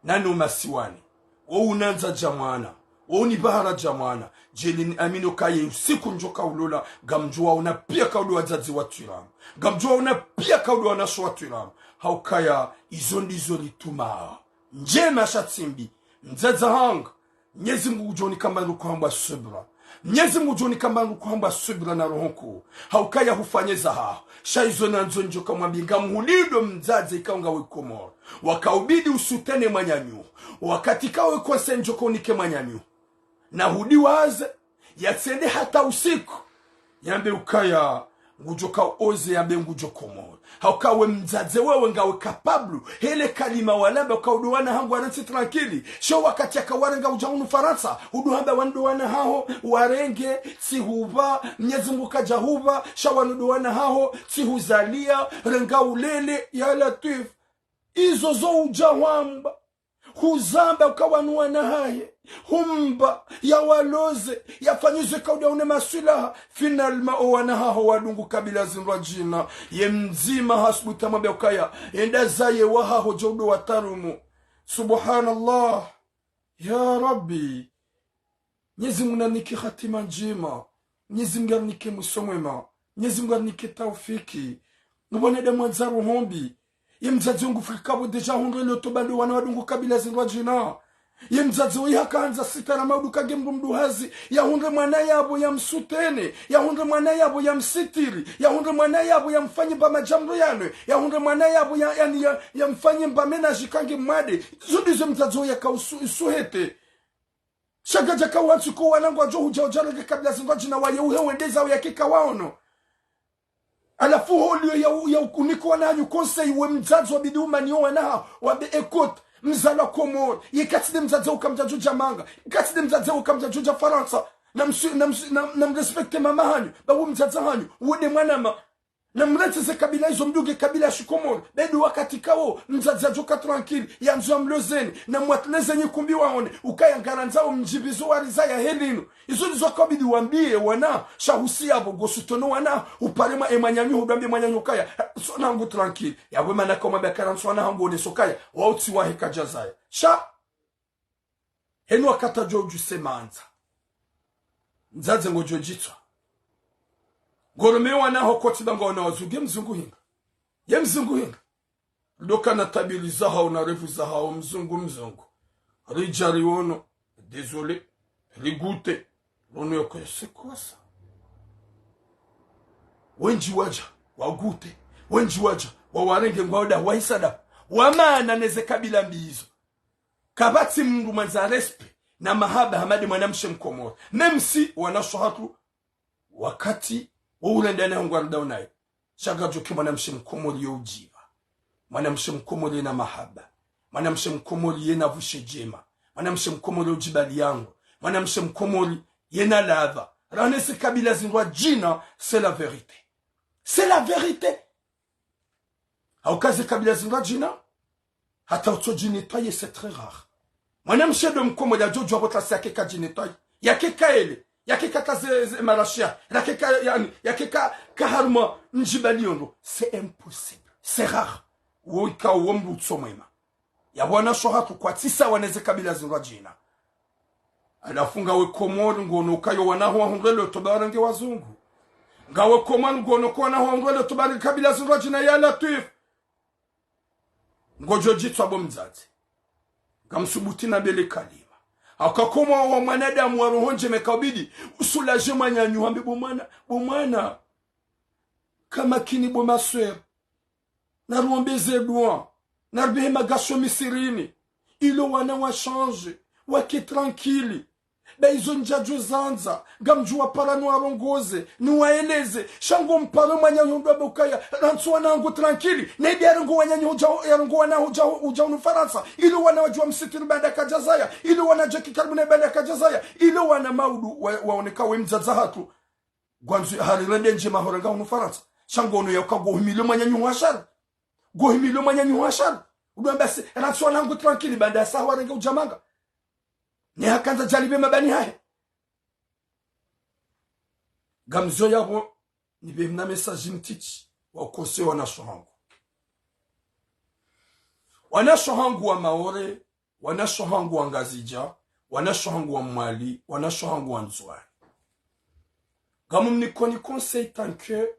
Nano masiwani. Wo unandza dja mwana. Wo unipvahara dja mwana. Djeli ni amini ukaya ye usiku ndjo kaulola, ngamdjo waona piya kaudo wadzadze wa twiramu. Ngamdjo waona piya kaudo wanasho wa twiramu. Haukaya izo ndizo ritumao. Ndjema sha tsi mbi. Mdzadze hangu. Mnyezi Mngu ngudjo unika mba nduku hambwa subira. Mnyezi Mngu ngudjo unika mba nduku hambwa subira na roho nkuu. Haukaya hufanye zahaho. Sha izo nandzo ndjo kamwambi ngamhulido mdzadze ikao ngawe Komori. Wakaubidi usoutenir mwananyaho. Wakati kawe conseil ndjo kaunike mwananyaho. Na hudiwaze, yatsende hata usiku. Yambe ukaya, ngudjo ka oser yambe ngudjo Komori. Hauka we mdzadze wewe ngawe capable. Hele kalima walamba ukaya udo wana hangu warantsi tranquille. Sha wakati yaka warenga udja hunu Farantsa. Udo hamba wanu ndo wana haho, warenge, tsihupva, Mnyezi Mngu kadjahupva, sha wanu ndo wana haho, tsihuzaliya, renga ulele, ya Latwif. Izo zo udja hwamba. Huzamba uka wanu wana hahe, humba, yawaloze, yafanye zo ikao ndo yaone maswilaha. Finalement, o wana haho wadungu kabila zindru djina. Ye mdzima hasubutu hamwambia ukaya, enda zaye wahaho djo udo watarumu. Subhanallah. Ya Rabbi. Mnyezi Mngu narinike hatima ndjema. Mnyezi Mngu arinike mwiso mwema. Mnyezi Mngu arinike taufiki. Ngu wanadamu wandza roho mbi. Ye mdzadze ngufikiri ukaya bo déjà hundre loto ba ndo wana wadungu kabila zindru djina. Ye mdzadze wo yihaka handza sitara maudu kage mdru mdru hazi. Yahundre mwana yapvo yamsoutenir. Yahundre mwana yapvo yamsitiri. Yahundre mwana yapvo yamfanye mba madjambo yanwe. Yahundre mwana yapvo ya, yani ya, yamfanye mba ménage kange mwade. Zo ndizo mdzadze wo yaka usu-, usouhaiter. Sha kadjaka wantsi ko wana ngwadjo hudja hudja renge kabila zindru djina waye uhe wende zawo yake kawaono. Halafu holiyo ya, ya unika wana hanyu conseil we mdzadze wabidi umaniye wana haho, wambe écoute, Mzalwa Komori, ye katsi nde mdzadze uka mdjadjo dja manga, katsi nde mdzadze uka mdjadjo dja Farantsa, na msu-, na msu-, na, na mrespecte mama hanyu, ba wo mdzadze hanyu, wo nde mwanama. Na mretse ze kabila izo mdunge kabila ya shikomori, be ndo wakati kawo, mdzadze yadjoka tranquille, yandzo yamlezeni, na mwatlezenyi kumbi waone, ukaya ngarandzao mdjibizo warizaya helinu. Izo ndizo kabidi wambiye wana, sha husi yapvo, ngosutono wana, upare mwa emwananyaho, udwambiye mwananyaho kaya, ha, ntsohwanangu tranquille. Yapvo mana kaumwambiya kara ntsohwanangu oneso kaya, wautsi wahe kadjazaya. Sha, henu wakati adjo udjuse mandza. Mdzadze ngodjo djitswa. Ngorome wanaho koti ba ngawana wazungu, ye mzungu hinga. Ye mzungu hinga. Ndo kana tabiri zahao na revu zahao mzungu mzungu. Ridja riono, désolé, rigute, rono yoko yose kosa. Wendji wadja, wagute, wendji wadja, wawarenge ngwao da, wahisada, wamana neze kabila mbi izo. Kapvatsi mndru mwandza respect na mahaba hama nde mwanamshe mkomori. Même si wanashe hatru wakati wo urenda nayo ngwarendao nayo. Sha ngadjoke mwanamshe mkomori yo udjiva. Mwanamshe mkomori yena mahaba. Mwanamshe mkomori yena pvushe djema. Mwanamshe mkomori yo udjibali yangu. Mwanamshe mkomori yena ladha. Rane ze kabila zindrwadjina, c'est la vérité. C'est la vérité. Hauka ze kabila zindrwadjina, hata utso djinettoyer, c'est très rare. Mwanamshe ndo mkomori yadjo djuwa pvo tasi yake kadjinettoyer. Yake kaele, yake kata ze, ze marashia, yake ka, yani, yake ka, kaharumwa ndjibali yondro. C'est impossible. C'est rare. Wo ika wo mndru utso mwema. Yapvo wanashe hatru kwatsi sawa neze kabila zindrwadjina. Halafu ngawe Komori ngono kayo wanaho wahundrwe le toba warenge wazungu. Ngawe Komori ngono ko wanaho wahundrwe le toba warenge kabila zindrwadjina ya Latwif. Ngodjo djitswa bo mdzadze. Ngamsubuti na bele kalima. Hauka koma wa mwanadamu wa roho ndjema kabidi, usoulager mwananyaho hambe bo mwana, bo mwana. Ka makini bo ma sœur. Naruombeze dua, narubehe magasho misirini, ilo wana wa change, wake tranquille. Ba izo ndjadjo zandza, ngamdjo wapara niwarongoze, niwaeleze, sha ngomparo mwananyaho ndo abe ukaya, rantsi wanangu tranquille, na ibi yarongo wananyaho udja, yarongo wanaho udja, udja hunu Farantsa, ilo wana wadjuwa msitiri baanda kadjazaya, ilo wana djaki karibu na baanda kadjazaya, ilo wana maudu wa, waoneka we mdzadze hatru, ngwandzo hari rende ndjema ho renga hunu Farantsa. Sha ngono yauka ngohimilo mwananyaho wa shari. Ngohimilo mwananyaho wa shari. Udwamba se, rantsi wanangu tranquille, baanda ya saha warenge udja manga. Ne hakandza djalibe mabani hahe. Ngamzo yapvo, nibe mna message mtiti, wa conseil wanashe hangu. Wanashe hangu wa Maore, wanashe hangu wa Ngazidja, wanashe hangu wa Mwali, wanashe hangu wa Ndzuani. Ngamumnikoni conseil tant que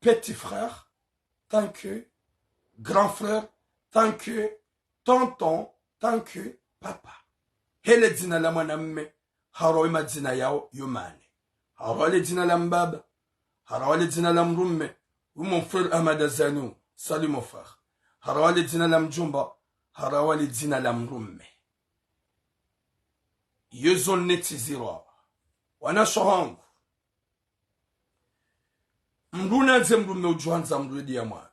petit frère, tant que grand frère, tant que tonton, tant que papa. Hele dzina la mwanamme, harumwa ye madzina yao yo mane. Harumwa le dzina la mbaba, harumwa le dzina la mdrumme, oui mon frère Ahmad Azani, salut mon frère. Harumwa le dzina la mdjomba, harumwa le dzina la mdrumme. Yezo nne tsi zirwa. Wanashe hangu. Mndru nandze mdrumme udjo handza mndru yedi ya mwando.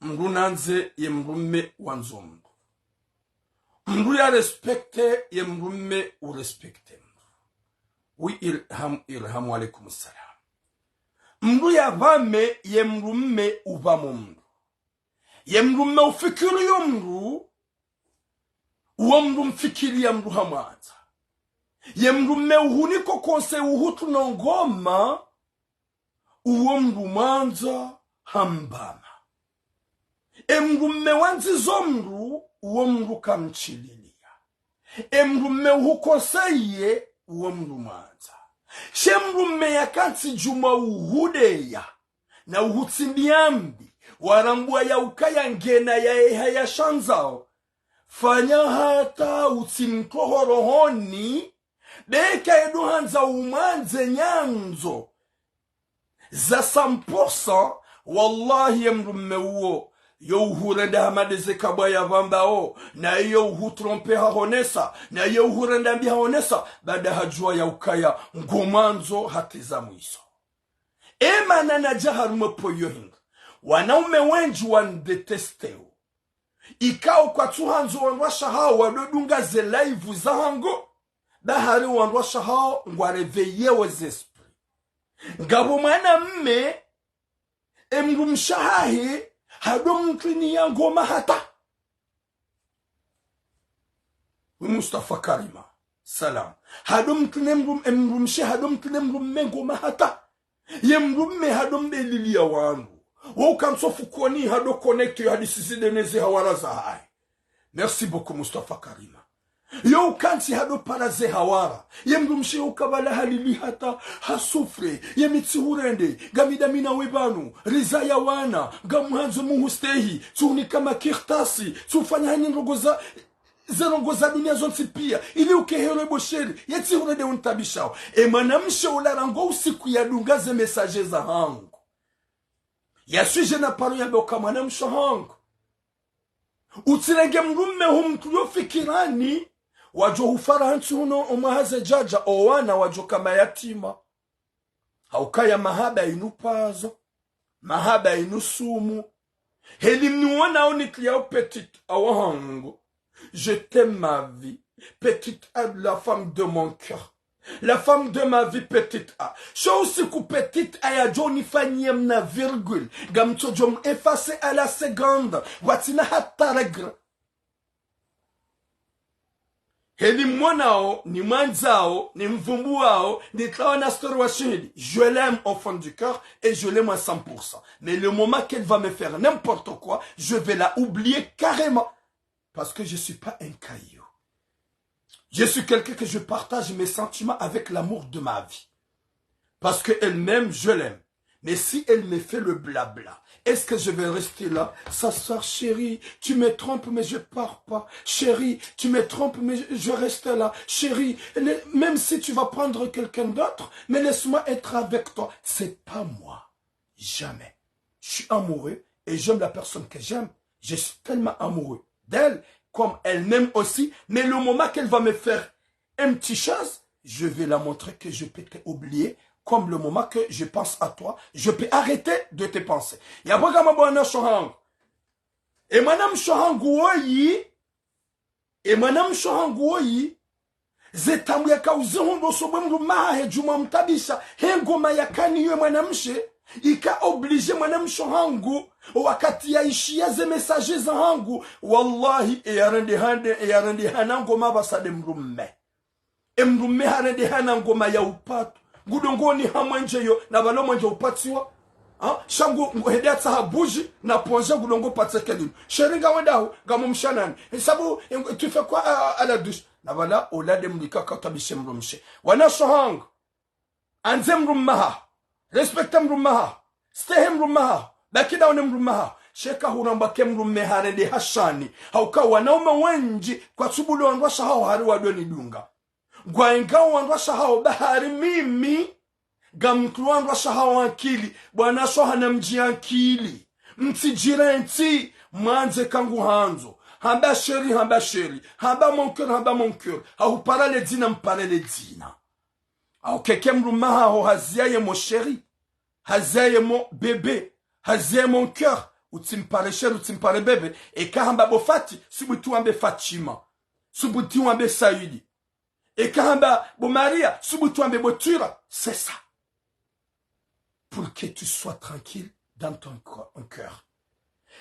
Mndru nandze ye mdrumme wandzo mndru. Mndru ya respecte ye mdrumme u respecte mndru. Oui, Ilham, Ilham, wa alaykum salam. Mndru ya pvame ye mdrumme upvamo mndru. Ye mdrumme ufikiri yo mndru, uwo mndru mfikiri ya mndru hamwandza. Ye mdrumme uhuniko conseil uhutu no ngoma, uwo mndru mwandza hambama. E mdrumme wandzizo mndru, uwo mndru kamtsililiya. E mdrumme uhu conseiller, uwo mndru mwandza. She mdrumme yakantsi djuma uhudeya, na uhutsimbiya mbi, warambwa ya ukaya ngena ya eha ya shandzao. Fanya hata utsimtoho rohoni, beka edo handza umwandze nyandzo za cent pour cent, wallahi ye mdrumme uwo, yo uhurenda hama nde ze kabwa ya pvambao, na yo uhutrompe hahonesa, na yo uhurenda mbi hahonesa, baanda hadjuwa ya ukaya ngomwandzo hata za mwiso. E mana nadja harumwa po yo hinga. Wanaume wendji wandetesteo. Ikao kwatsuhandzo wandru washe hawo wadodunga ze live zahangu, bahari wandru washe hawo ngwa réveillé wo ze esprit. Ngapvo mwanamme, emdrumshe hahe, hadomtwiniya ngoma hata. Wi Mustafa Karima, salam. Hadomtwini emdrum-, emdrumshe, hadomtwini emdrumme ngoma hata. Ye mdrumme hadombeliliya wandru. Wo ukantsi ofukoni hado connecté yo hadisi zinde ne ze hawara zahahe. Merci beaucoup, Mustafa Karima. Yo ukantsi hadopara ze hawara. Ye mdrumshe yo ukabala halili hata, ha souffre. Ye mi tsihurende, ngami dami nawe pvanu, rizaya wana, ngamhandzo muhustehi, tsuhunika makartasi, tsufanya hanyi ndrongo za, ze ndrongo za dunia zontsi pia, ili ukeherwe bo chéri, ye tsihurende untabishao. E mwanamshe ula rangu usiku yadunga ze message zahangu. Yaswidje na paro yambe uka mwanamshe hangu. Utsirenge mdrumme hu mtru yo fikirani, wadjo hufara hantsi hunu omwaha ze djadja, owana wadjo ka mayatima. Haukaya mahaba inu pazo, mahaba inu sumu. Heli mniwonao nitriyao petite A wahangu. Je t'aime ma vie, petite A, la femme de mon cœur. La femme de ma vie, petite A. Sho usiku petite A yadjo nifanyiya mna virgule, ngamtsodjo mu effacer à la seconde, watsina hata regret. Heli mwonao, nimwandzao, nimvumbuao, nitrao na story wa shihindi. Je l'aime au fond du cœur et je l'aime à cent pour cent. Mais le moment qu'elle va me faire n'importe quoi, je vais la oublier carrément. Parce que je suis pas un caillou. Je suis quelqu'un que je partage mes sentiments avec l'amour de ma vie. Parce qu'elle m'aime, je l'aime. Mais si elle me fait le blabla, est-ce que je vais rester là ? Sa sœur chérie, tu me trompes, mais je pars pas. Chérie, tu me trompes, mais je, je reste là. Chérie, le- même si tu vas prendre quelqu'un d'autre, mais laisse-moi être avec toi. C'est pas moi. Jamais. Je suis amoureux et j'aime la personne que j'aime. Je suis tellement amoureux d'elle, comme elle m'aime aussi. Mais le moment qu'elle va me faire un petit chose, je vais la montrer que je peux t'oublier, comme le moment que je pense à toi, je peux arrêter de te penser. Yapvo ngamwambo wanashe hangu. E mwanamshe hangu woyi, e mwanamshe hangu woyi, ze taabu yaka uzihundro sobwe mdrumme hahe djumwa mtabisha, he ngoma yakaniyo e mwanamshe, ika obligé mwanamshe hangu, wakati yaishiya ze message zahangu, wallahi, e yarende hande, e yarende hana ngoma pvasa nde mdrumme. Emdrumme harende hana ngoma ya upatu. Ngudongo ni ha mwenje yo, na pvala mwenje upatsiwa. Ha? Sha ngu, ngu hende atsaha buji, na ponje ngudongo patseke linu. Chéri ngawe ndahu, ngamumshanani. Hesabu, eh, tu fais quoi à, à la douche ? Na pvala, ola nde mlika kautabishe mdrumshe. Wanashe hangu. Andze mdrumme haho. Respecte mdrumme haho. Stehi mdrumme haho. Baki ndawe ne mdrumme haho. Sha eka huramba ke mdrumme harende hashani. Hauka wanaume wendji kwatsu bule wandru washe hawo hari wadonidunga. Ngwaengao wandru washe hawo bahari mimi, ngamtruo wandru washe hawo ankili, bo wanashe hanamdji ankili. Mtsidjirentsi, mwandze ka nguhandzo. Hamba chéri, hamba chéri. Hamba mon cœur, hamba mon cœur. Hahupara le dzina, mpare le dzina. Au keke mdrumme haho haziya ye mon chéri. Haziya ye mon bébé. Haziya ye mon cœur. Utsimpare chéri, utsimpare bébé. Eka hamba bo Fati, subuti wambe Fatima. Subuti wambe Saidi. Eka hamba bo Maria, subuti wambe bo Twira. C'est ça. Pour que tu sois tranquille dans ton co-, cœur.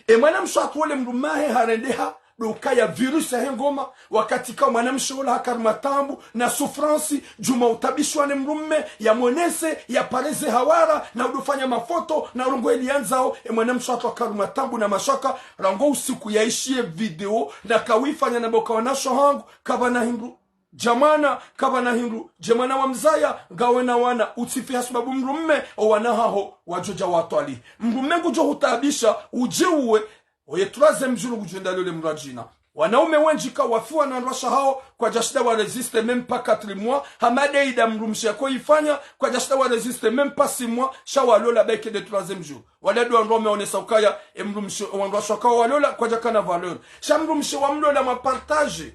E mwanamshe atwole mdrumme hahe harendeha, ndo ukaya virus yahe ngoma, wakati ka mwanamshe ola haka harumwa taabu, na souffrance, djumwa utabishwa ne mdrumme, yamonese, yapare ze hawara, na udofanya mafoto, na urongoa eli yandzao, e mwanamshe atwa haka harumwa taabu na mashaka, rangu usiku yaishiye video, na kawifanya na boka wanashe hangu, kapvana hindru. Djamwana, kapvana hindru, djemwana wa mzaya, ngawe na wana, utsifi hasubabu mdrumme, owana haho, wadjodja watwali. Mdrumme ngudjo hutaabisha, udjiuwe, oye troisième jour ngudjo enda lole mradjina. Wanaume wendji ka wafiwa na wandru washe hawo, kwadjashinda wa résister même pas quatre mois, hama nde ida mdrumshe yako ifanya, kwadjashinda wa résister même pas six mois, sha walola baike nde troisième jour. Wala ndo wandru wameonesa ukaya, e mdrumshe, wandru washe waka walola, kwadjakana valeur. Sha mdrumshe wamlola mwa partage.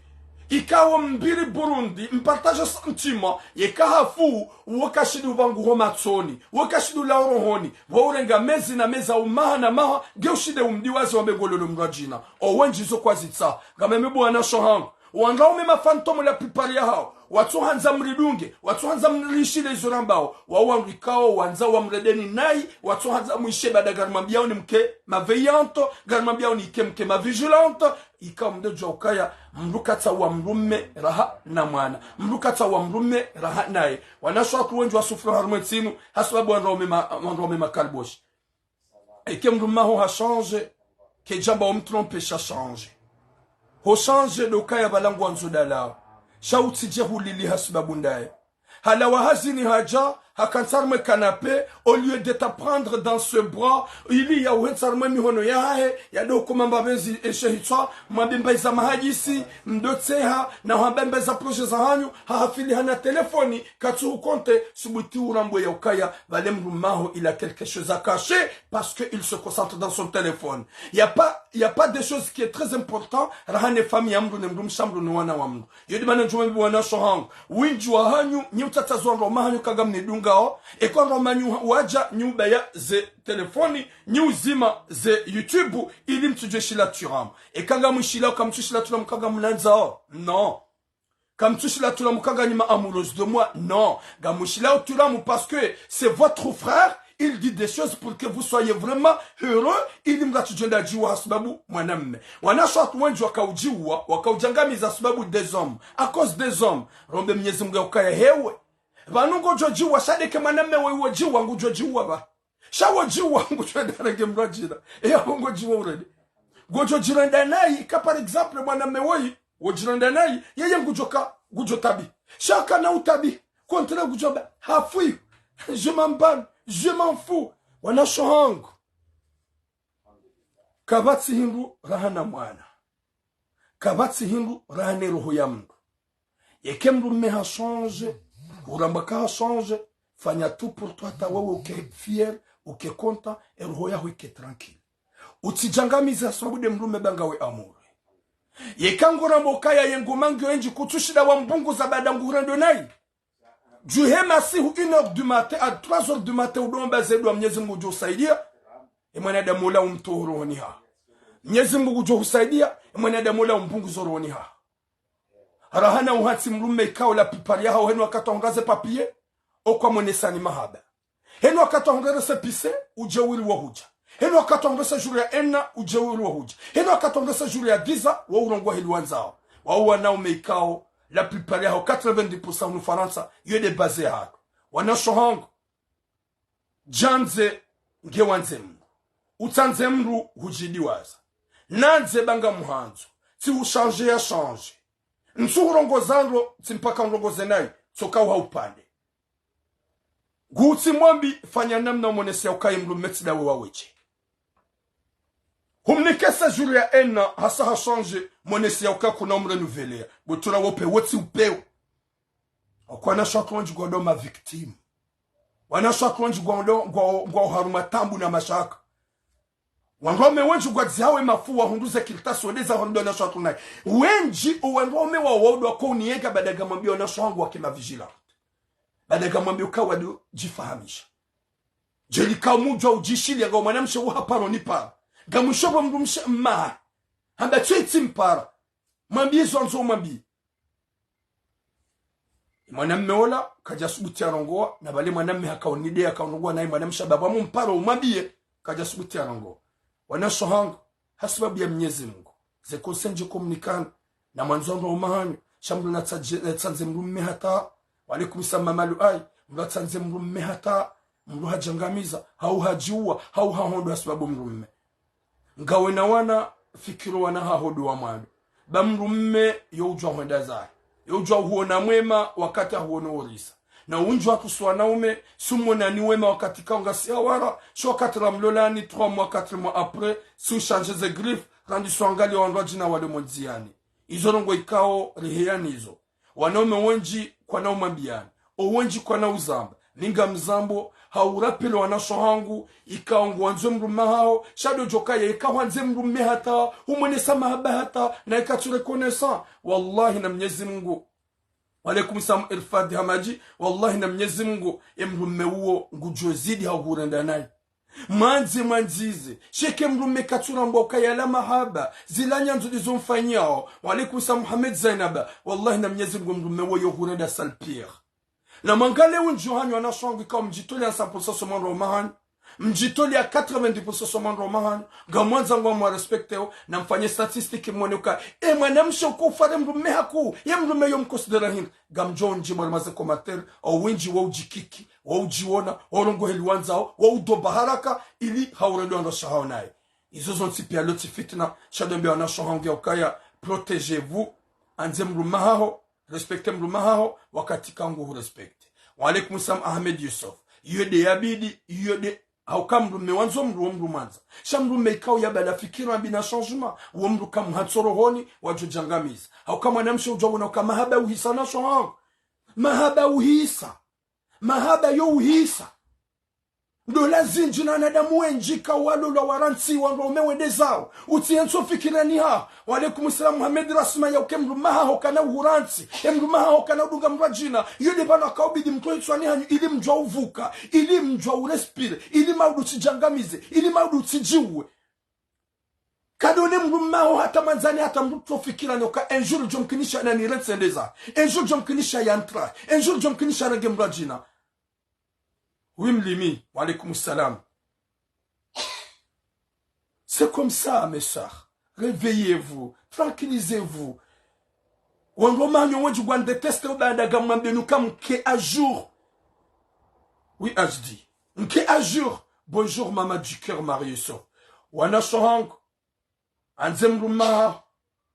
Ikao mbili Burundi, mpartage sentiment, yeka hafu, wo kashindi upvangu ho matsoni, wo kashindi ulawa rohoni, wo urenga mezi na mezi au maha na maha, nge ushinde umdiwaze wambe ngololo mdru wa djina. Owendji zo kwazitsaha, ngamwambiao wanasho hangu. Wandru waume ma fantôme la plupart yahao, watsuhandza mridunge, watsuhandza mrishile izo rambao, wao wandru ikao, wandza wamredeni nayi, watsuhandza mwishe baada ngarimwambiao nimke ma veillante, ngarimwambiao nike mke ma vigilante, ikao mdodjua ukaya, mdru katsaha mdrume raha na mwana. Mdru katsaha mdrume raha naye. Wanasho hatru wendji wasufra harumwa entsi inu, hasababu wandru waume ma, wandru waume ma kaliboshi. Eke mdrume haho ha change, kedjamba omtrompe sha change. Ho change ndo ukaya pvala ngwandzo dalao. Sha utsidje hulili hasababu ndaye. Halawa hazini hadja, hakantsi harumwa e canapé, au lieu de te prendre dans ses bras, ili ya uhentsi harumwa e mihono yahahe, ya ndo hukoma mbapvi ezi eshe hitswa, mwambe mba iza mahadisi, mdotseha, na hamba mba iza projet zahanyu, hahafili hana telefoni, katsu hukonte, subuti urambwe ya ukaya, pvale mdrume haho, il a quelque chose à cacher, parce que il se concentre dans son téléphone. Il y a pas, il y a pas de chose qui est très important, raha ne famille ya mdru, ne mdrumshe wa mdru, ne wana wa mdru. Yo ndo mana ndjomwambiao wanasho hangu. Wendji wahanyu, nyi utsatsa zo wandru waume hanyu kangamnidungao. Eka wandru waume hanyu wadja, nyi ubaya ze telefoni, nyi uzima ze YouTube, ili mtsudjue shila turamu. Eka ngamwishilao, kamtsushila turamu kangamnandzao. Non. Kamtsushila turamu kanganyi ma amoureuse de moi. Non. Ngamwishilao turamu parce que c'est votre frère, il dit des choses pour que vous soyez vraiment heureux, ili mkatsudjenda djiwa hasababu mwanamme. Wanasho hatru wendji wakaudjiwa, wakaudjangamiza hasababu des hommes. À cause des hommes. Rombe Mnyezi Mngu ya ukaya hewe. Pvanu ngodjo djiwa, sha ndeke mwanamme woyi wodjiwa, ngudjo djiwa pva. Sha wodjiwa, ngudjo enda renge mdru wa djina. Eya, ngodjiwa urende. Ngodjo djirenda nayi, ka par exemple, mwanamme woyi, wodjirenda nayi, yeye ngudjo ka, ngudjo tabi. Sha kana utabi, kontra ngudjo ba, hafu. Je m'en bats, je m'en fous. Wanasho hangu. Kapvatsi hindru raha na mwana. Kapvatsi hindru raha ne roho ya mdru. Yeke mdrume ha change, uramba ka ha change, fanya tout pour toi, hata wewe uke fier, uke content, e roho yaho ike tranquille. Utsidjangamize hasababu nde mdrume ba ngawe amoureux. Yeka nguramba ukaya ye ngoma ngiyo yendji kutsushinda wambunguza baada nguhurendo nayi. Djuhe masihu une heure du matin à trois heures du matin udomba ze dua Mnyezi Mngu udjo usaidia. E mwanadamu ola umtowe rohoni haho. Mnyezi Mngu udjo usaidia, e mwanadamu ola umbunguzo rohoni haho. Raha na uhantsi mdrume ikao la plupart yahao henu wakati wahundraze papier, okwa monesani mahaba. Henu wakati wahundre récépissé, udje wiri wa hudja. Henu wakati wahundre séjour ya un an, udje wiri wa hudja. Henu wakati wahundre séjour ya dix ans, wa urongoa heli wandzao. Wao wanaume ikao, la plupart yahao, quatre-vingt-dix pour cent hunu Farantsa, yo nde base yahatru. Wanasho hangu, djandze nge wandze mdru. Utsandze mdru hudjidiwaza. Nandze ba ngamuhandzo. Tsi ushanje ya shanje. Ntsu hurongoza ndro, tsi mpaka urongoze nayi, tsoka uha upande. Ngutsi mwambi fanya namna umonese ya ukaya mdrume tsi ndawe wawedje. Humnike séjour ya un an, hasa ha shanje, monese ya ukaya kuna umrenouveler. Bwe tura wope, wotsi upeo. Oko wanasho hatru wendji ngwao ndo ma victimes. Wanasho hatru wendji ngwao ndo, ngwao, ngwao harumwa taabu na mashaka. Wandrume wendji ngwadzihawo e mafuu wahundru ze kartasi wende za hondro wanasho hatru nayi. Wendji o wandrume wao wao ndo wako uniyeka baada ngamwambia wanasho hangu wake ma vigilants. Baada ngamwambia uka wandru djifahamisha. Djeli ka mdjwa udjishiliya ngao mwanamshe wo haparo nipara. Ngamwisho bo mdrumshe mma. Hamba tsi tsimpara. Mwambie zo wandzo mwambie. Mwanamme ola, kadja subuti yarongoa, na bale mwanamme haka unide yaka urongoa, naye mwanamshe baba mumparo umwambie, kadja subuti yarongoa. Wanasho hangu, hasibabu ya Mnyezi Mngu. Ze conseils ndje communiquer, na mwandzo ndo umahanyo, sha mdru natsadje, natsandze mdrume hata, wa alaikum salam mama Luai, mdru atsandze mdrume hata, mdru hadjangamiza, hau hadjiua, hau hahondro hasibabu mdrume. Ngawe na wana, fikiri wana haho ndo wa mwando. Ba mdrume yo udjwa hwenda zahe. Yo udjwa huona mwema wakati hahuono orisa. Na undji wa kusu wanaume, si umwonani wema wakati kao ngasi hawara, sho wakati ramlolani, trois mois, quatre mois après, si ushanje ze griffe, randzi si uangalia wandru wadjina wale mondziani. Izo ndrongoo ikao riheyani izo. Wanaume wendji kwana umwambiana, owendji kwana uzamba, mi ngamzambo, Haurapele wanasho hangu, ikao nguwandzo mdrume haho, sha ndo djo kaya, ikao hwandze mdrume hata, humwonesa mahaba hata, na ikatsu reconnaissant. Wallahi na Mnyezi Mungu. Wa alaikum salam Irfad Hamaji, wallahi na Mnyezi Mungu, e mdrume uwo ngudjo zidi hahurenda naye. Mwandze, mwandzize, sha eka mdrume katsu rambwa ukaya la mahaba, zila nyandzo ndizo mfanyao. Wa alaikum salam Mohamed Zainaba, wallahi na Mnyezi Mungu mdrume uwo yo hurenda sale pire. Na mwangalie undji hanyu wanasho hangu ikao mdjitolea cent pour cent so mwandro mahanyu. Mdjitolea quatre-vingt-dix pour cent so mwandro mahanyu. Ngamwandzo ngwamwa respecteo, na mfanye statistique mwone uka. E mwanamshe uko ufare mdrume haku, ye mdrume yo mconsidérer hindri. Ngamdjo ndji mwari maze commentaire, o wendji wa udjikiki, wa udjiona, wa urongoa heli wandzao, wa udomba haraka, ili haurendwa ndo shahao naye. Izo zontsi pia lotsi fitna, sha ndo mbia wanasho hangu ya ukaya, protégez-vous, andze mdrume haho, respecte mdrume haho, wakati kangu hu respecte. Wa alaikum salam Ahmed Yusuf. Iyo nde yabidi, iyo nde, hauka mdrume wandzo mdru wo mdru mwandza. Sha mdrume ikao yabala fikira mbi na changement, wo mdru kamhatso rohoni, wadjo djangamiza. Hauka mwanamshe udjo wona uka mahaba uhisa wanasho hangu. Mahaba uhisa. Mahaba yo uhisa. Ndola zindji na wanadamu wendji ka walolwa warantsi wandru waume wende zao. Utsi yentso fikira ni ha. Wa alaikum salam Mohamed Rasma ya uke mdrume haho kana uhurantsi. E mdrume haho kana udunga mdru wa djina. Yo nde pvanu yaka ubidi mtwe itswani hanyu ili mdjwa uvuka. Ili mdjwa urespire. Ili maudu utsidjangamize. Ili maudu utsidjiwe. Kadone mdrume haho hata mwandzani hata mdru tso fikira no ka un jour djo mkinisha na nirantsi ndeza. Un jour djo mkinisha yantra. Un jour djo mkinisha renge mdru wa djina. Oui, Mlimi, wa alaikum salam. C'est comme ça, mes sœurs. Réveillez-vous, tranquillisez-vous. Wandru wa mahanyu wendji ngwa déteste ubaada ngamwambenu ka mke à jour. Oui, H D. Mke à jour. Bonjour, maman du cœur, Marie Yusuf. Wanasho hangu. Andze mdrume haho,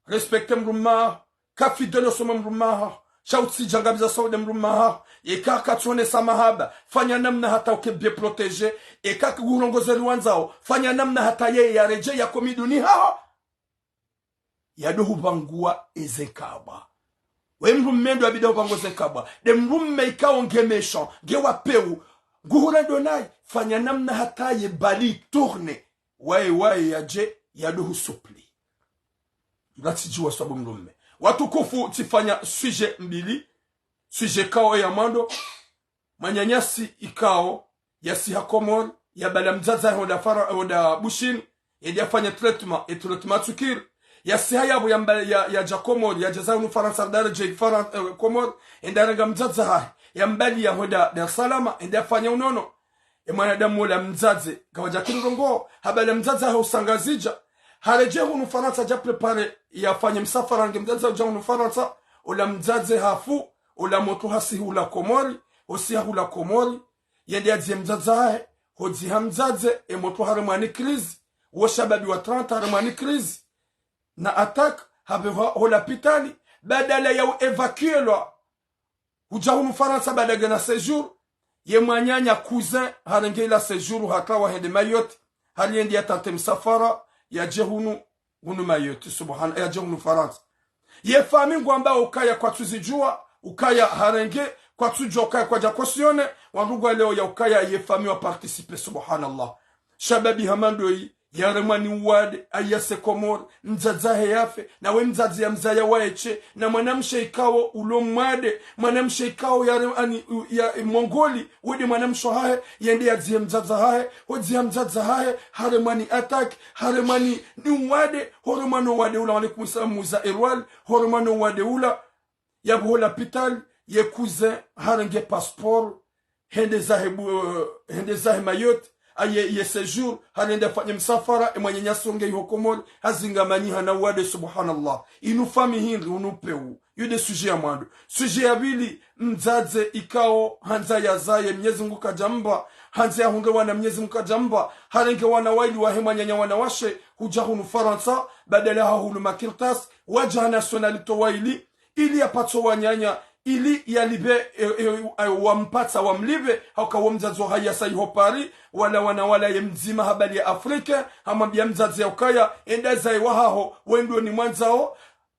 respecte mdrume haho, ka fidèle osoni mwa mdrume haho, sha utsidjangamiza sawa nde mdrume haho, eka katsuonesa mahaba, fanya namna hata uke bien protégé, eka kurongoa zeli wandzao, fanya namna hata yeye yaredjei yako miduni haho. Yado hupvangua eze nkabwa. We mdrume ndo yabidi hupvangua eze nkabwa. Nde mdrume ikao nge méchant, nge wa peu, nguhurendo naye, fanya namna hata ye bali tourne. Waye, waye yadje, yado husupli. Mdru atsidjiwa sabu mdrume. Watukufu, tsifanya sujet mbili. Sujet ikao ya mwando. Mwananyasi ikao yasiha Komori, yabala mdzadze hahe honda Fara-, honda Bushini, yende yafanye traitement, e traitement tsukiri. Yasiha yapvo yamba-, ya, yadja Komori, yadja zaya hunu Farantsa, daredjei Faran-, eh, Komori, yende yarenga mdzadze hahe, yambaliya honda Dar es Salaam, yende yafanye unono. E mwanadamu ola mdzadze, kawadja kiri rongoa, habala mdzadze hahe ho Ngazidja. Haredjei hunu Farantsa, hadja préparer, yafanye msafara nge mdzadze udja hunu Farantsa, ola mdzadze hafu, ola motro hasihi hula Komori, hosiha hula Komori, yende yadzihe mdzadze hahe, hodziha mdzadze, e motro haremwa ni crise, wo shababi wa trente haremwa ni crise, na attaque, hapvehwa ho lapitali, badala ya u évacuelwa, hudja hunu Farantsa baada ngena séjour, ye mwananya cousin harenge ila séjour hata wahende Mayotte, hari yende yatente msafara, yadje hunu, hunu Mayotte, subhana, yadje hunu Farantsa. Ye famille ngwamba ukaya kwatsuzidjuwa, ukaya harenge, kwatsudjuwa ukaya kwadja cautionner, wandru ngwaleo ya ukaya ye famille wa participer, subhanallah. Shababi hama ndoyi, yaremwa ni uwade, ayase Komori, mdzadze hahe yafe, na we mdzadze yamzaya waeshe, na mwanamshe ikao ulo mwade, mwanamshe ikao yare-, ani, u-, ya, Mongoli, wende mwanamshe hahe, yende yadzihe mdzadze hahe, hodziha mdzadze hahe, haremwa ni attaque, haremwa ni, ni uwade, horemwa no uwade ula, wa alaikum salam, Muza Erwal, horemwa no uwade ula, yapvo ho lapitali, ye cousin, harenge passeport, hende zahe bu-, hende zahe Mayotte, aye, ye séjour, harende afanye msafara, e mwananya songe iho Komori, hazingamanyiha na uwade, subhanallah. Inu famille hindri, unu peu. Iyo nde sujet ya mwando. Sujet ya pvili, mdzadze ikao, handza yazaye, Mnyezi Mungu kadjamba, handza yahundre wana, Mnyezi Mungu kadjamba, harenge wana waili wahe mwananya wanawashe, hudja hunu Farantsa, badala hahulu makartasi, wadja ha nationalité waili, ili yapatse wananya, ili yalipve, e, e, e, wampatsa wamlipve, hauka wo mdzadze wahahe yasa iho Paris, wala wana wala ye mdzima habali ya Afrique, hamwambia mdzadze ya ukaya, enda zaye wahaho, wendo ni mwandzao,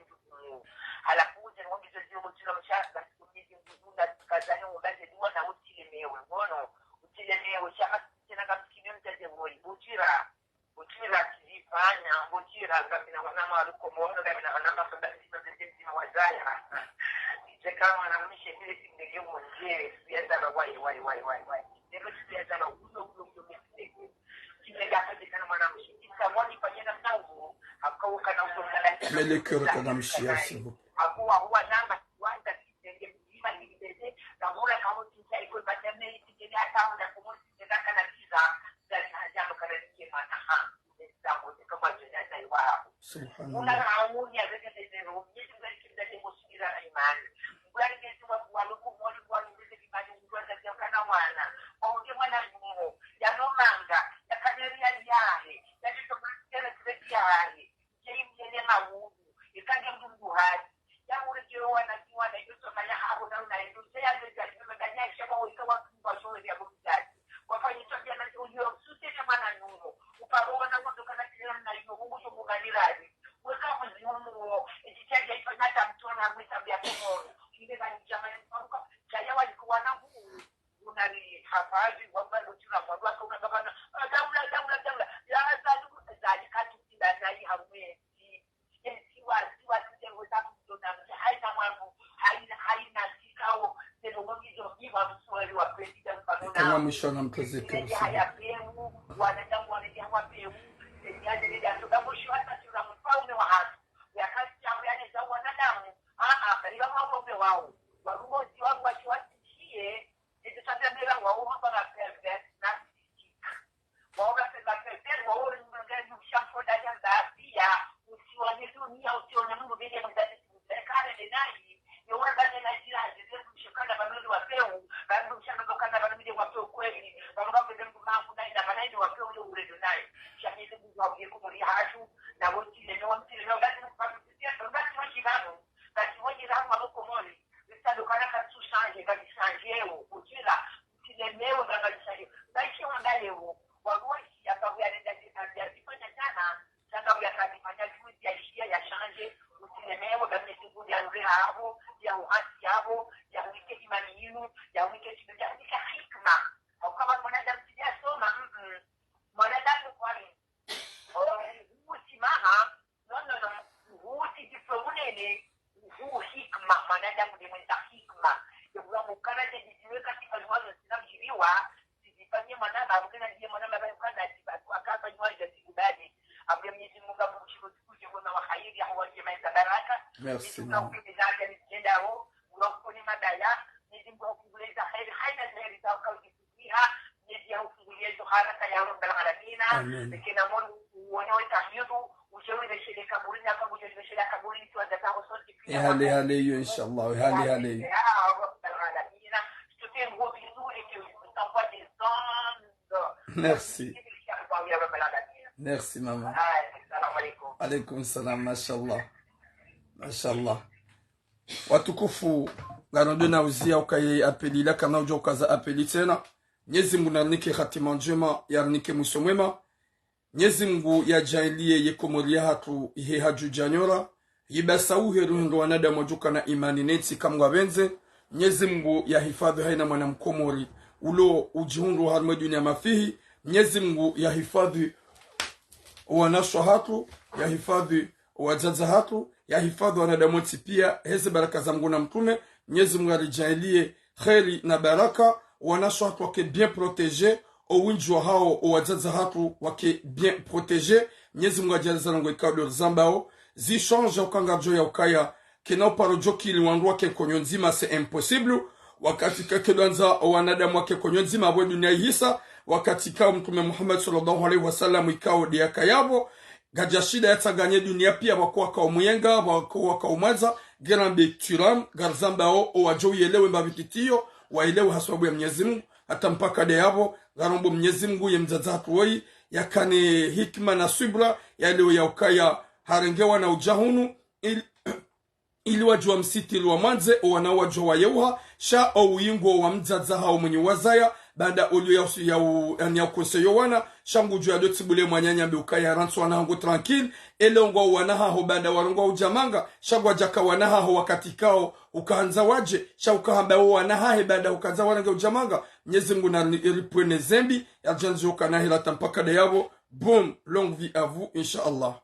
mdru kumu. Halafu uze ngombizo zio bo tira msha, basi kumbizi mdru una kazani umbaze dua na utilemewe. Ngono, utilemewe, shaka tsena kamsikini mtete ngoi. Bo tira, bo tira tizifanya, bo tira ngamina wana maruko mono, ngamina wana mafabasi mabese mzima wazaya. Ije kama mwanamshe vile sindege mwenye, siyazala wai, wai, wai, wai, wai. Nero siyazala ulo, ulo, ulo, ulo, ulo. Kile ya kazi kana mwanamshe. Isa wani fanyena mnangu, hakauka na ulo mwanamshe. Mets le cœur, Madame Chia, s'il vous plaît. Subhanallah. Ikanga mwisho na mtazekero. Merci, maman. Amin. Ihale hale iyo, inshallah. Ihale hale iyo. Merci. Merci, maman. Alaikum salam, mashallah. Mashallah. Watukufu, ngarendo na uziya ukaya appel ila kana udjo ukaza appel tsena. Mnyezi Mungu narinike hatima ndjema, yarinike mwiso mwema. Mnyezi Mungu yadjaanliye ye Komori yahatru ihe hadju djanyora, yibasauhe ruhundru wanadamu wadjukana imani nentsi kamwa pvendze. Mnyezi Mungu yahifadhwi hayina mwana Mkomori ulo udjihundru harumwa ye duniya mafihi. Mnyezi Mungu yahifadhwi owanashe wahatru, yahifadhwi owadzadze wahatru, yahifadhwi wanadamu wontsi piya, heze baraka za Mungu na mtrume. Mnyezi Mungu yaridjaanliye kheri na baraka, owanashe wahatru wake bien protégés, owindji wahawo, owadzadze wahatru wake bien protégés. Mnyezi Mungu yadjaanliye ze ndrongoo ikao ndo rizambao, zishange ukaya ngaridjo ya ukaya, kena uparo djo kili wandru wake nkonyo ndzima, c'est impossible. Wakati ka kedwandza owanadamu wake nkonyo ndzima, apvo ye duniya ihisa, wakati kao Mtrume Muhammad swallallahu alayhi wa sallam ikao nde yakaya pvo, ngadja shinda yatsanganye duniya piya, pvwako wakao mwenga, pvwako wakao mwandza, nge rambe turam, ngarizambao, owadjo uyelewe mbapvi titi yo, wayelewe ha sababu ya Mnyezi Mungu, hata mpaka nde yapvo, ngarombo Mnyezi Mungu ye mdzadze wahatru woyi, yakane hikima na subra, yelewe ya ukaya, harenge wana udja hunu, ili, ili wadjuwa msitiri wamwandze, owana wadjuwa wayeuha, sha owuyingo wa mdzadze hawo mwenye wazaya, baanda oliyo ya usu-, ya u-, yani ya conseiller owana, sha ngudjo yado tsibule mwananya mbe ukaya rantsi wana hangu tranquille, ele ongwa owana haho baanda warongwa udja manga, sha ngwadjaka wana haho wakati kao, ukahandza wadje, sha ukahamba owana hahe baanda ukahandza wana nge udja manga, Mnyezi Mungu nari-, yaripvwene zembi, yadjanzi ukana hila hata mpaka nde yapvo, boum, longue vie à vous, inshallah.